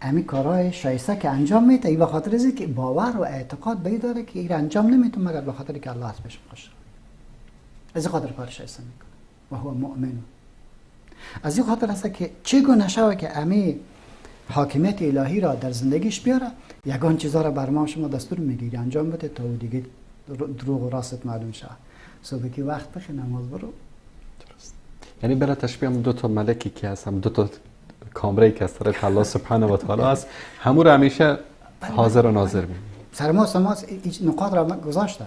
امی کارهای شایسته که انجام میده، این به خاطر از که باور و اعتقاد به داره که این انجام نمیتونه مگر به خاطر که الله از پیش خوش. از این خاطر کار شایسته میکنه و هو مؤمن. از این خاطر است که چگونه شوه که امی حاکمیت الهی را در زندگیش بیاره، یگان چیزا را بر ما شما دستور میگیری انجام بده تا او دیگه دروغ و راست معلوم شه. صبح که وقت بخی نماز برو. درست. یعنی برای تشبیه هم دو تا ملکی که هست، هم دو تا کامره که از طرف الله سبحانه و تعالی است، همون رو همیشه حاضر و ناظر می‌بینی. سر ما این نقاط را گذاشته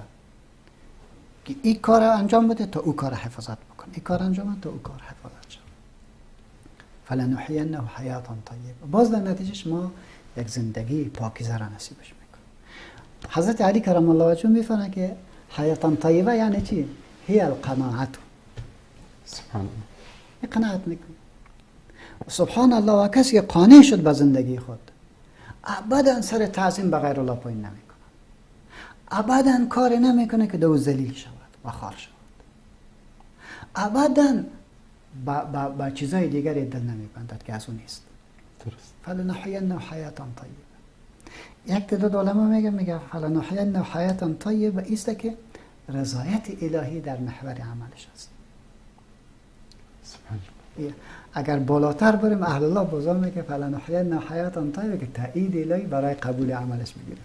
که این کار انجام بده تا او کار حفاظت بکنه، این کار انجام بده تا او کار حفاظت شد. فلنحینه حیاتا طیبه. باز در نتیجهش ما یک زندگی پاکیزه را نصیبش میکنه. حضرت علی کرم الله وجهه میفرماید که حیاتا طیبه یعنی چی؟ هی القناعت. سبحان الله. قناعت میکنه. سبحان الله. و کسی که قانع شد به زندگی خود، ابدا سر تعظیم به غیر الله پایین نمیکنه، ابدا کار نمیکنه که دو ذلیل شود و خوار شود، ابدا با چیزای دیگری دل نمیبندد که از اون نیست. درست. فلنحینه حیاتا طیبه. یک تعداد علما میگه فلنحینه حیاتا طیبه ایست که رضایت الهی در محور عملش است. سبحان الله. اگر بالاتر بریم اهل الله بازم میگه فلنحینه حیاتا طیبه که تایید الهی برای قبول عملش میگیره.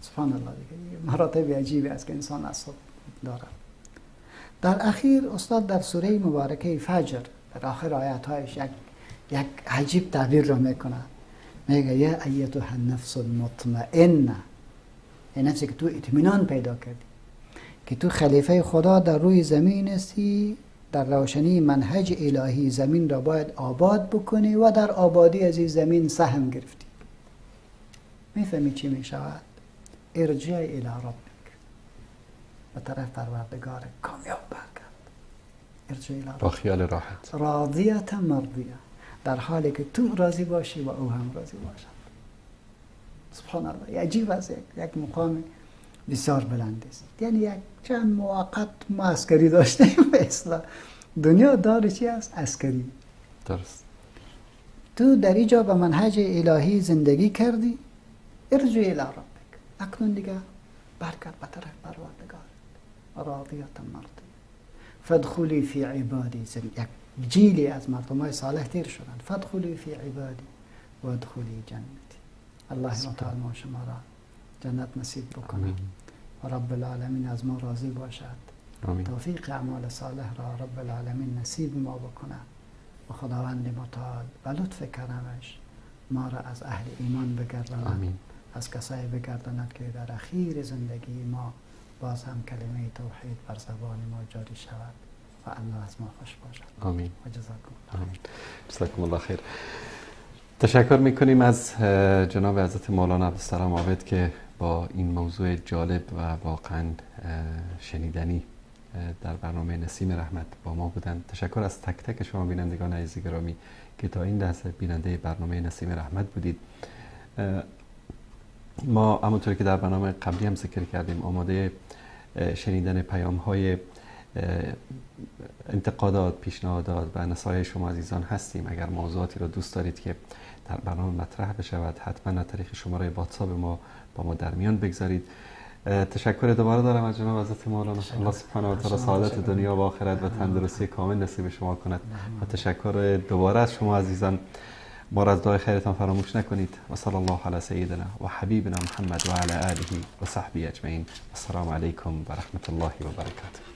سبحان الله. دیگه مراتب عجیبی است که انسان از خود داره. در اخیر استاد در سوره مبارکه فجر در آخر آیات هایش یک عجیب تعبیر را میکنه. میگه یا ایتها النفس المطمئنه، یعنی نفسی که تو اطمینان پیدا کردی که تو خلیفه خدا در روی زمین هستی، در روشنی منهج الهی زمین را باید آباد بکنی و در آبادی از این زمین سهم گرفتی. میفهمی چی میشود؟ ارجع الی ربک، به طرف پروردگار کامیاب برگرد. ارجع الی ربک با خیال راحت، راضیه مرضیه، در حالی که تو راضی باشی و او هم راضی باشد. سبحان الله. عجیب است، یک مقام بسیار بلند است. یعنی یک چند موقت ما عسکری داشتیم به اصطلاح. دنیا دار چی است؟ عسکری. درست. تو در اینجا به منهج الهی زندگی کردی، ارجع الی ربک، اکنون دیگه برگرد به طرف پروردگار، راضیه مرضیه، فادخلی فی عبادی. یک جیلی از مردم های صالح تیر شدند. فادخلی فی عبادی و ادخلی جنتی. الله متعال ما شما را جنت نصیب بکنه و رب العالمین از ما راضی باشد. آمین. توفیق اعمال صالح را رب العالمین نصیب ما بکنه و خداوند متعال به لطف کرمش ما را از اهل ایمان بگرداند. آمین. از کسایی بگرداند که در اخیر زندگی ما باز هم کلمه توحید بر زبان ما جاری شود و الله از ما خوش باشد. آمین. و جزاکم الله خیر. جزاکم الله خیر. تشکر میکنیم از جناب حضرت مولانا عبدالسلام عابد که با این موضوع جالب و واقعا شنیدنی در برنامه نسیم رحمت با ما بودند. تشکر از تک تک شما بینندگان عزیز گرامی که تا این لحظه بیننده برنامه نسیم رحمت بودید. ما همونطور که در برنامه قبلی هم ذکر کردیم آماده شنیدن پیام های انتقادات، پیشنهادات و نصایح شما عزیزان هستیم. اگر موضوعاتی را دوست دارید که در برنامه مطرح بشود، حتما از طریق شماره واتساپ ما با ما در میان بگذارید. تشکر دوباره دارم از جناب حضرت مولانا. الله سبحانه و تعالی سعادت دنیا و آخرت و تندرستی کامل نصیب شما کند. و تشکر دوباره از شما عزیزان. ما را از دعای خیرتان فراموش نکنید. و صلی الله علی سیدنا و حبیبنا محمد و علی آله و صحبه اجمعین. السلام علیکم و رحمت الله و برکاته.